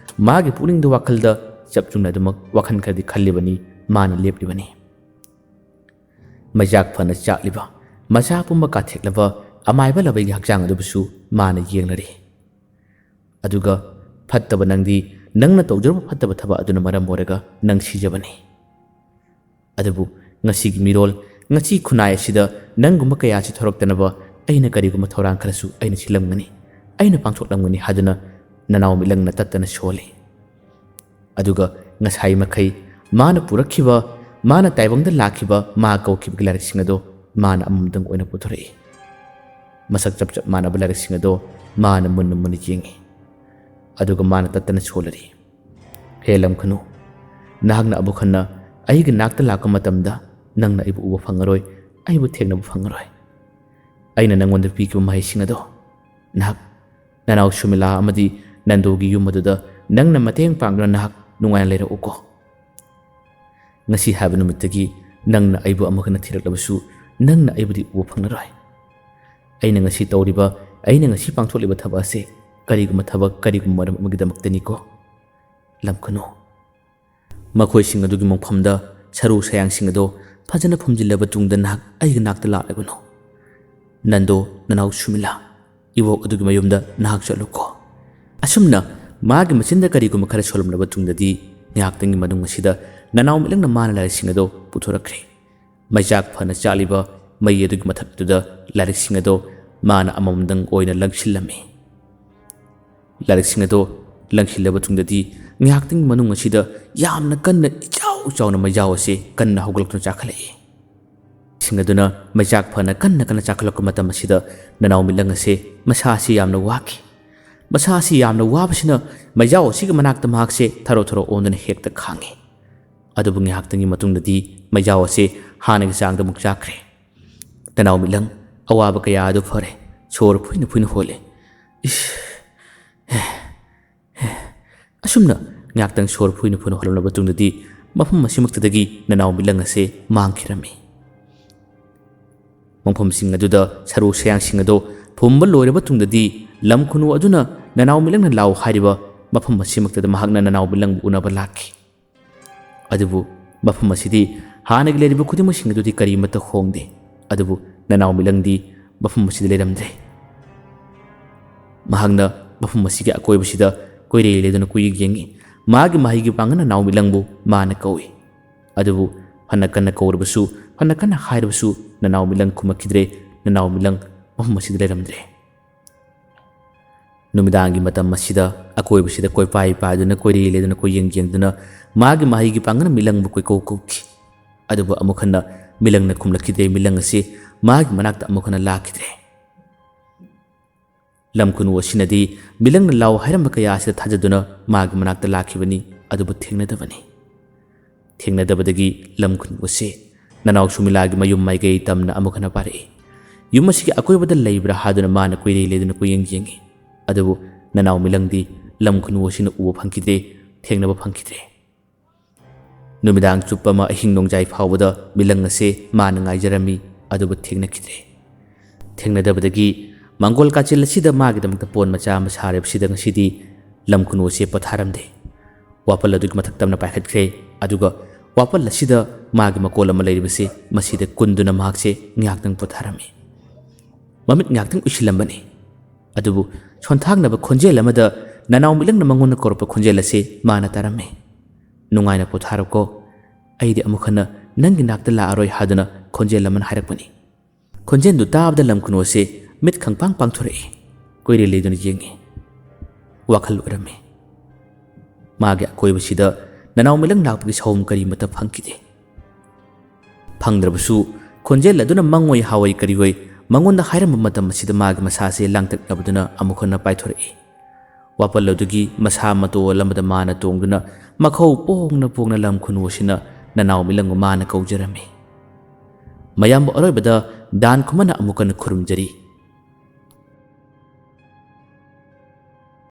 ꯃꯥꯒꯤ ꯄꯨꯛꯅꯤꯡꯗ ꯋꯥꯈꯜꯗ ꯆꯞ ꯆꯨꯝꯅ ꯑꯗꯨꯃꯛ ꯋꯥꯈꯜ ꯈꯔꯗꯤ ꯈꯜꯂꯤꯕꯅꯤ, ꯃꯥꯅ ꯂꯦꯞꯂꯤꯕꯅꯤ꯫ ꯃꯩꯆꯥꯛ ꯐꯅ ꯆꯥꯛꯂꯤꯕ, ꯃꯁꯥ ꯄꯨꯝꯕ ꯀꯥꯊꯦꯛꯂꯕ ꯑꯃꯥꯏꯕ ꯂꯕꯩꯒꯤ ꯍꯛꯆꯥꯡ ꯑꯗꯨꯕꯨꯁꯨ ꯃꯥꯅ ꯌꯦꯡꯂꯔꯦ꯫ ꯑꯗꯨꯒ, "ꯐꯠꯇꯕ ꯅꯪꯗꯤ, ꯅꯪꯅ ꯇꯧꯖꯔꯨꯕ ꯐꯠꯇꯕ ꯊꯕꯛ ꯑꯗꯨꯅ ꯃꯔꯝ ꯑꯣꯏꯔꯒ ꯅꯪ ꯁꯤꯖꯕꯅꯤ꯫ ꯑꯗꯨꯕꯨ "ꯉꯁꯤꯒꯤ ꯃꯤꯔꯣꯜ, ꯉꯁꯤ ꯈꯨꯟꯅꯥꯏ ꯑꯁꯤꯗ ꯅꯪꯒꯨꯝꯕ ꯀꯌꯥꯁꯤ ꯊꯣꯔꯛꯇꯅꯕ ꯑꯩꯅ ꯀꯔꯤꯒꯨꯝꯕ ꯊꯧꯔꯥꯡ ꯈꯔꯁꯨ ꯑꯩꯅ ꯁꯤꯜꯂꯝꯒꯅꯤ, ꯑꯩꯅ ꯄꯥꯡꯊꯣꯛꯂꯝꯒꯅꯤ" ꯍꯥꯏꯗꯨꯅ ꯅꯅꯥꯎ ꯃꯤꯠꯂꯪꯅ ꯇꯠꯇꯅ ꯁꯣꯜꯂꯤ꯫ ꯑꯗꯨꯒ ꯉꯁꯥꯏ ꯃꯈꯩ ꯃꯥꯅ ꯄꯨꯔꯛꯈꯤꯕ, ꯃꯥꯅ ꯇꯥꯏꯕꯪꯗ ꯂꯥꯛꯈꯤꯕ, ꯃꯥ ꯀꯧꯈꯤꯕꯒꯤ ꯂꯥꯏꯔꯤꯛꯁꯤꯡ ꯑꯗꯣ ꯃꯥꯅ ꯑꯃꯃꯝꯗꯪ ꯑꯣꯏꯅ ꯄꯨꯊꯣꯔꯛꯏ꯫ ꯃꯁꯛ ꯆꯞ ꯆꯞ ꯃꯥꯟꯅꯕ ꯂꯥꯏꯔꯤꯛꯁꯤꯡ ꯑꯗꯣ ꯃꯥꯅ ꯃꯨꯟꯅ ꯃꯨꯟꯅ ꯌꯦꯡꯉꯤ꯫ ꯑꯗꯨꯒ ꯃꯥꯅ ꯇꯠꯇꯅ ꯁꯣꯜꯂꯔꯤ, "ꯍꯦ ꯂꯝꯈꯅꯨ, ꯅꯍꯥꯛꯅ ꯑꯃꯨꯛ ꯍꯟꯅ ꯑꯩꯒꯤ ꯅꯥꯛꯇ ꯂꯥꯛꯄ ꯃꯇꯝꯗ ꯅꯪꯅ ꯑꯩꯕꯨ ꯎꯕ ꯐꯪꯉꯔꯣꯏ, ꯑꯩꯕꯨ ꯊꯦꯡꯅꯕ ꯐꯪꯉꯔꯣꯏ꯫ ꯑꯩꯅ ꯅꯪꯉꯣꯟꯗ ꯄꯤꯈꯤꯕ ꯃꯍꯩꯁꯤꯡ ꯑꯗꯣ ꯅꯍꯥꯛ, ꯅꯅꯥꯎ ꯁꯨꯃꯤꯂꯥ ꯑꯃꯗꯤ ꯅꯟꯗꯨꯒꯤ ꯌꯨꯝ ꯑꯗꯨꯗ ꯅꯪꯅ ꯃꯇꯦꯡ ꯄꯥꯡꯗꯨꯅ ꯅꯍꯥꯛ ꯅꯨꯡꯉꯥꯏꯅ ꯂꯩꯔꯛꯎꯀꯣ꯫ ꯉꯁꯤ ꯍꯥꯏꯕ ꯅꯨꯃꯤꯠꯇꯒꯤ ꯅꯪꯅ ꯑꯩꯕꯨ ꯑꯃꯨꯛ ꯍꯟꯅ ꯊꯤꯔꯛꯂꯕꯁꯨ ꯅꯪꯅ ꯑꯩꯕꯨꯗꯤ ꯎꯕ ꯐꯪꯂꯔꯣꯏ꯫ ꯑꯩꯅ ꯉꯁꯤ ꯇꯧꯔꯤꯕ, ꯑꯩꯅ ꯉꯁꯤ ꯄꯥꯡꯊꯣꯛꯂꯤꯕ ꯊꯕꯛ ꯑꯁꯦ ꯀꯔꯤꯒꯨꯝꯕ ꯊꯕꯛ, ꯀꯔꯤꯒꯨꯝꯕ ꯃꯔꯝ ꯑꯃꯒꯤꯗꯃꯛꯇꯅꯤꯀꯣ, ꯂꯝꯈꯅꯨ꯫" ꯃꯈꯣꯏꯁꯤꯡ ꯑꯗꯨꯒꯤ ꯃꯣꯡꯐꯝꯗ ꯁꯔꯨ ꯁꯌꯥꯡꯁꯤꯡ ꯑꯗꯣ ꯐꯖꯅ ꯐꯨꯝꯖꯤꯜꯂꯕ ꯇꯨꯡꯗ ꯅꯍꯥꯛ ꯑꯩꯒꯤ ꯅꯥꯛꯇ ꯂꯥꯛꯂꯒꯅꯨ꯫ ꯅꯟꯗꯣ, ꯅꯅꯥꯎ ꯁꯨꯃꯤꯂꯥ, ꯏꯕꯣꯛ ꯑꯗꯨꯒꯤ ꯃꯌꯨꯝꯗ ꯅꯍꯥꯛ ꯆꯠꯂꯨꯀꯣ꯫ ꯑꯁꯨꯝꯅ ꯃꯥꯒꯤ ꯃꯆꯤꯟꯗ ꯀꯔꯤꯒꯨꯝꯕ ꯈꯔ ꯁꯣꯜꯂꯝꯂꯕ ꯇꯨꯡꯗꯗꯤ ꯉꯥꯏꯍꯥꯛꯇꯪꯒꯤ ꯃꯅꯨꯡ ꯑꯁꯤꯗ ꯅꯅꯥꯎ ꯃꯤꯠꯂꯪꯅ ꯃꯥꯅ ꯂꯥꯏꯔꯤꯛꯁꯤꯡ ꯑꯗꯣ ꯄꯨꯊꯣꯔꯛꯈ꯭ꯔꯦ꯫ ꯃꯩꯆꯥꯛ ꯐꯅ ꯆꯥꯛꯂꯤꯕ ꯃꯩ ꯑꯗꯨꯒꯤ ꯃꯊꯛꯇꯨꯗ ꯂꯥꯏꯔꯤꯛꯁꯤꯡ ꯑꯗꯣ ꯃꯥꯅ ꯑꯃꯃꯝꯗꯪ ꯑꯣꯏꯅ ꯂꯪꯁꯤꯜꯂꯝꯃꯤ꯫ ꯂꯥꯏꯔꯤꯛꯁꯤꯡ ꯑꯗꯣ ꯂꯪꯁꯤꯜꯂꯕ ꯇꯨꯡꯗꯗꯤ ꯉꯥꯏꯍꯥꯛꯇꯪꯒꯤ ꯃꯅꯨꯡ ꯑꯁꯤꯗ ꯌꯥꯝꯅ ꯀꯟꯅ ꯏꯆꯥꯎ ꯆꯥꯎꯅ ꯃꯩꯖꯥꯎ ꯑꯁꯤ ꯀꯟꯅ ꯍꯧꯒꯠꯂꯛꯇꯨꯅ ꯆꯥꯈꯠꯂꯛꯏ꯫ ꯁꯤꯡ ꯑꯗꯨꯅ ꯃꯩꯆꯥꯛ ꯐꯅ ꯀꯟꯅ ꯀꯟꯅ ꯆꯥꯈꯠꯂꯛꯄ ꯃꯇꯝ ꯑꯁꯤꯗ ꯅꯅꯥꯎ ꯃꯤꯠꯂꯪ ꯑꯁꯤ ꯃꯁꯥ ꯑꯁꯤ ꯌꯥꯝꯅ ꯋꯥꯈꯤ꯫ ꯃꯁꯥ ꯑꯁꯤ ꯌꯥꯝꯅ ꯋꯥꯕꯁꯤꯅ ꯃꯩꯖꯥꯎ ꯑꯁꯤꯒꯤ ꯃꯅꯥꯛꯇ ꯃꯍꯥꯛꯁꯦ ꯊꯔꯣ ꯊꯔꯣ ꯑꯣꯟꯗꯨꯅ ꯍꯦꯛꯇ ꯈꯥꯡꯉꯤ꯫ ꯑꯗꯨꯕꯨ ꯉꯥꯏꯍꯥꯛꯇꯪꯒꯤ ꯃꯇꯨꯡꯗꯗꯤ ꯃꯩꯖꯥꯎ ꯑꯁꯤ ꯍꯥꯟꯅꯒꯤ ꯆꯥꯡꯗ ꯑꯃꯨꯛ ꯆꯥꯈ꯭ꯔꯦ꯫ ꯅꯅꯥꯎ ꯃꯤꯠꯂꯪ ꯑꯋꯥꯕ ꯀꯌꯥ ꯑꯗꯨ ꯐꯔꯦ, ꯁꯣꯔ ꯐꯨꯏꯅ ꯐꯨꯏꯅ ꯍꯣꯜꯂꯦ꯫ ꯏꯁ, ꯍꯦ, ꯍꯦ꯫ ꯑꯁꯨꯝꯅ ꯉꯥꯏꯍꯥꯛꯇꯪ ꯁꯣꯔ ꯐꯨꯏꯅ ꯐꯨꯏꯅ ꯍꯣꯜꯂꯝꯂꯕ ꯇꯨꯡꯗꯗꯤ ꯃꯐꯝ ꯑꯁꯤꯃꯛꯇꯗꯒꯤ ꯅꯅꯥꯎ ꯃꯤꯠꯂꯪ ꯑꯁꯦ ꯃꯥꯡꯈꯤꯔꯝꯃꯤ꯫ ꯃꯐꯝꯁꯤꯡ ꯑꯗꯨꯗ ꯁꯔꯨ ꯁꯌꯥꯡꯁꯤꯡ ꯑꯗꯨ ꯐꯨꯝꯕ ꯂꯣꯏꯔꯕ ꯇꯨꯡꯗꯗꯤ ꯂꯝ ꯈꯨꯅꯨ ꯑꯗꯨꯅ ꯅꯅꯥꯎ ꯃꯤꯠꯂꯪꯅ ꯂꯥꯎ ꯍꯥꯏꯔꯤꯕ ꯃꯐꯝ ꯑꯁꯤꯃꯛꯇꯗ ꯃꯍꯥꯛꯅ ꯅꯅꯥꯎ ꯃꯤꯠꯂꯪꯕꯨ ꯎꯅꯕ ꯂꯥꯛꯈꯤ꯫ ꯑꯗꯨꯕꯨ ꯃꯐꯝ ꯑꯁꯤꯗꯤ ꯍꯥꯟꯅꯒꯤ ꯂꯩꯔꯤꯕ ꯈꯨꯗꯤꯡꯃꯛꯁꯤꯡ ꯑꯗꯨꯗꯤ ꯀꯔꯤꯃꯠꯇ ꯍꯣꯡꯗꯦ꯫ ꯑꯗꯨꯕꯨ ꯅꯅꯥꯎ ꯃꯤꯠꯂꯪꯗꯤ ꯃꯐꯝ ꯑꯁꯤꯗ ꯂꯩꯔꯝꯗ꯭ꯔꯦ꯫ ꯃꯍꯥꯛꯅ ꯃꯐꯝ ꯑꯁꯤꯒꯤ ꯑꯀꯣꯏꯕꯁꯤꯗ ꯀꯣꯏꯔꯦ ꯂꯩꯗꯨꯅ ꯀꯨꯌꯦꯡ ꯌꯦꯡꯉꯤ꯫ ꯃꯥꯒꯤ ꯃꯍꯩꯒꯤ ꯄꯥꯡꯒꯜꯅ ꯅꯅꯥꯎ ꯃꯤꯠꯂꯪꯕꯨ ꯃꯥꯅ ꯀꯧꯏ꯫ ꯑꯗꯨꯕꯨ ꯐꯅ ꯀꯟꯅ ꯀꯧꯔꯕꯁꯨ, ꯐꯅ ꯀꯟꯅ ꯍꯥꯏꯔꯕꯁꯨ ꯅꯅꯥꯎ ꯃꯤꯂꯪ ꯈꯨꯝꯃꯛꯈꯤꯗ꯭ꯔꯦ꯫ ꯅꯅꯥꯎ ꯃꯤꯂꯪ ꯃꯐꯝ ꯑꯁꯤꯗ ꯂꯩꯔꯝꯗ꯭ꯔꯦ꯫ ꯅꯨꯃꯤꯗꯥꯡꯒꯤ ꯃꯇꯝ ꯑꯁꯤꯗ ꯑꯀꯣꯏꯕꯁꯤꯗ ꯀꯣꯏꯄꯥꯏ ꯄꯥꯏꯗꯨꯅ, ꯀꯣꯏꯔꯦ ꯂꯩꯗꯨꯅ, ꯀꯣꯏꯌꯦꯡ ꯌꯦꯡꯗꯨꯅ ꯃꯥꯒꯤ ꯃꯍꯩꯒꯤ ꯄꯥꯡꯒꯜꯅ ꯃꯤꯂꯪꯕꯨ ꯀꯣꯏꯀꯧ ꯀꯧꯈꯤ꯫ ꯑꯗꯨꯕꯨ ꯑꯃꯨꯛ ꯍꯟꯅ ꯃꯤꯂꯪꯅ ꯈꯨꯝꯂꯛꯈꯤꯗ꯭ꯔꯦ꯫ ꯃꯤꯂꯪ ꯑꯁꯤ ꯃꯥꯒꯤ ꯃꯅꯥꯛꯇ ꯑꯃꯨꯛ ꯍꯟꯅ ꯂꯥꯛꯈꯤꯗ꯭ꯔꯦ꯫ ꯂꯝ ꯈꯨꯅꯨ ꯑꯁꯤꯅꯗꯤ ꯃꯤꯂꯪꯅ ꯂꯥꯎ ꯍꯥꯏꯔꯝꯕ ꯀꯌꯥ ꯑꯁꯤꯗ ꯊꯥꯖꯗꯨꯅ ꯃꯥꯒꯤ ꯃꯅꯥꯛꯇ ꯂꯥꯛꯈꯤꯕꯅꯤ, ꯑꯗꯨꯕꯨ ꯊꯦꯡꯅꯗꯕꯅꯤ꯫ ꯊꯦꯡꯅꯗꯕꯗꯒꯤ ꯂꯝ ꯈꯨꯅꯨ ꯑꯁꯤ ꯅꯅꯥꯎ ꯁꯨꯃꯤꯂꯥꯒꯤ ꯃꯌꯨꯝ ꯃꯥꯏꯀꯩ ꯇꯝꯅ ꯑꯃꯨꯛ ꯍꯟꯅ ꯄꯥꯏꯔꯛꯏ꯫ ꯌꯨꯝ ꯑꯁꯤꯒꯤ ꯑꯀꯣꯏꯕꯗ ꯂꯩꯕ꯭ꯔꯥ ꯍꯥꯏꯗꯨꯅ ꯃꯥꯅ ꯀꯣꯏꯔꯦ ꯂꯩꯗꯨꯅ ꯀꯣꯏꯌꯦꯡ ꯌꯦꯡꯉꯤ꯫ ꯑꯗꯨꯕꯨ ꯅꯅꯥꯎ ꯃꯤꯂꯪꯗꯤ ꯂꯝ ꯈꯨꯅꯨ ꯑꯁꯤꯅ ꯎꯕ ꯐꯪꯈꯤꯗ꯭ꯔꯦ, ꯊꯦꯡꯅꯕ ꯐꯪꯈꯤꯗ꯭ꯔꯦ꯫ ꯅꯨꯃꯤꯗꯥꯡ ꯆꯨꯞꯄ ꯑꯃ, ꯑꯍꯤꯡ ꯅꯣꯡꯖꯥꯏ ꯐꯥꯎꯕꯗ ꯃꯤꯂꯪ ꯑꯁꯦ ꯃꯥꯅ ꯉꯥꯏꯖꯔꯝꯃꯤ, ꯑꯗꯨꯕꯨ ꯊꯦꯡꯅꯈꯤꯗ꯭ꯔꯦ꯫ ꯊꯦꯡꯅꯗꯕꯗꯒꯤ ꯃꯪꯒꯣꯜ ꯀꯥꯆꯤꯜ ꯑꯁꯤꯗ ꯃꯥꯒꯤꯗꯃꯛꯇ ꯄꯣꯟ ꯃꯆꯥ ꯑꯃ ꯁꯥꯔꯤꯕꯁꯤꯗ ꯉꯁꯤꯗꯤ ꯂꯝ ꯈꯨꯅꯨ ꯑꯁꯦ ꯄꯣꯊꯥꯔꯝꯗꯦ꯫ ꯋꯥꯄꯜ ꯑꯗꯨꯒꯤ ꯃꯊꯛ ꯇꯝꯅ ꯄꯥꯏꯈꯠꯈ꯭ꯔꯦ, ꯑꯗꯨꯒ ꯋꯥꯄꯜ ꯑꯁꯤꯗ ꯃꯥꯒꯤ ꯃꯀꯣꯜ ꯑꯃ ꯂꯩꯔꯤꯕꯁꯤ ꯃꯁꯤꯗ ꯀꯨꯟꯗꯨꯅ ꯃꯍꯥꯛꯁꯦ ꯉꯥꯏꯍꯥꯛꯇꯪ ꯄꯣꯊꯥꯔꯝꯃꯤ꯫ ꯃꯃꯤꯠ ꯉꯥꯏꯍꯥꯛꯇꯪ ꯎꯏꯁꯤꯜꯂꯝꯕꯅꯤ, ꯑꯗꯨꯕꯨ ꯁꯣꯟꯊꯥꯡꯅꯕ ꯈꯣꯟꯖꯦꯜ ꯑꯃꯗ ꯅꯅꯥꯎ ꯃꯤꯂꯪꯅ ꯃꯉꯣꯟꯗ ꯀꯧꯔꯛꯄ ꯈꯣꯟꯖꯦꯜ ꯑꯁꯤ ꯃꯥꯅ ꯇꯥꯔꯝꯃꯤ꯫ "ꯅꯨꯡꯉꯥꯏꯅ ꯄꯣꯊꯥꯔꯣꯀꯣ, ꯑꯩꯗꯤ ꯑꯃꯨꯛ ꯍꯟꯅ ꯅꯪꯒꯤ ꯅꯥꯛꯇ ꯂꯥꯛꯑꯔꯣꯏ" ꯍꯥꯏꯗꯨꯅ ꯈꯣꯟꯖꯦꯜ ꯑꯃꯅ ꯍꯥꯏꯔꯛꯄꯅꯤ꯫ ꯈꯣꯟꯖꯦꯜꯗꯨ ꯇꯥꯕꯗ ꯂꯝ ꯈꯨꯅꯨ ꯑꯁꯤ ꯃꯤꯠ ꯈꯪꯄꯥꯡ ꯄꯥꯡꯊꯣꯔꯛꯏ꯫ ꯀꯣꯏꯔꯦ ꯂꯩꯗꯨꯅ ꯌꯦꯡꯉꯤ꯫ ꯋꯥꯈꯜ ꯑꯣꯏꯔꯝꯃꯤ꯫ ꯃꯥꯒꯤ ꯑꯀꯣꯏꯕꯁꯤꯗ ꯅꯅꯥꯎ ꯃꯤꯂꯪ ꯂꯥꯛꯄꯒꯤ ꯁꯑꯣꯝ ꯀꯔꯤꯃꯠꯇ ꯐꯪꯈꯤꯗꯦ꯫ ꯐꯪꯗ꯭ꯔꯕꯁꯨ ꯈꯣꯟꯖꯦꯜ ꯑꯗꯨꯅ ꯃꯪꯑꯣꯏ ꯍꯥꯑꯣꯏ ꯀꯔꯤꯑꯣꯏ ꯃꯉꯣꯟꯗ ꯍꯥꯏꯔꯝꯕ ꯃꯇꯝ ꯑꯁꯤꯗ ꯃꯥꯒꯤ ꯃꯁꯥꯁꯦ ꯂꯥꯡꯇꯛꯅꯕꯗꯨꯅ ꯑꯃꯨꯛ ꯍꯟꯅ ꯄꯥꯏꯊꯣꯔꯛꯏ꯫ ꯋꯥꯄꯜ ꯑꯗꯨꯒꯤ ꯃꯁꯥ ꯃꯇꯣꯜ ꯑꯃꯗ ꯃꯥꯅ ꯇꯣꯡꯗꯨꯅ ꯃꯈꯧ ꯄꯣꯡꯅ ꯄꯣꯡꯅ ꯂꯝ ꯈꯨꯅꯨ ꯑꯁꯤꯅ ꯅꯅꯥꯎ ꯃꯤꯂꯪꯕꯨ ꯃꯥꯅ ꯀꯧꯖꯔꯝꯃꯤ꯫ "ꯃꯌꯥꯝꯕ ꯑꯔꯣꯏꯕꯗ ꯗꯥꯟ ꯈꯨꯃꯟꯅ ꯑꯃꯨꯛ ꯍꯟꯅ ꯈꯨꯔꯨꯝꯖꯔꯤ꯫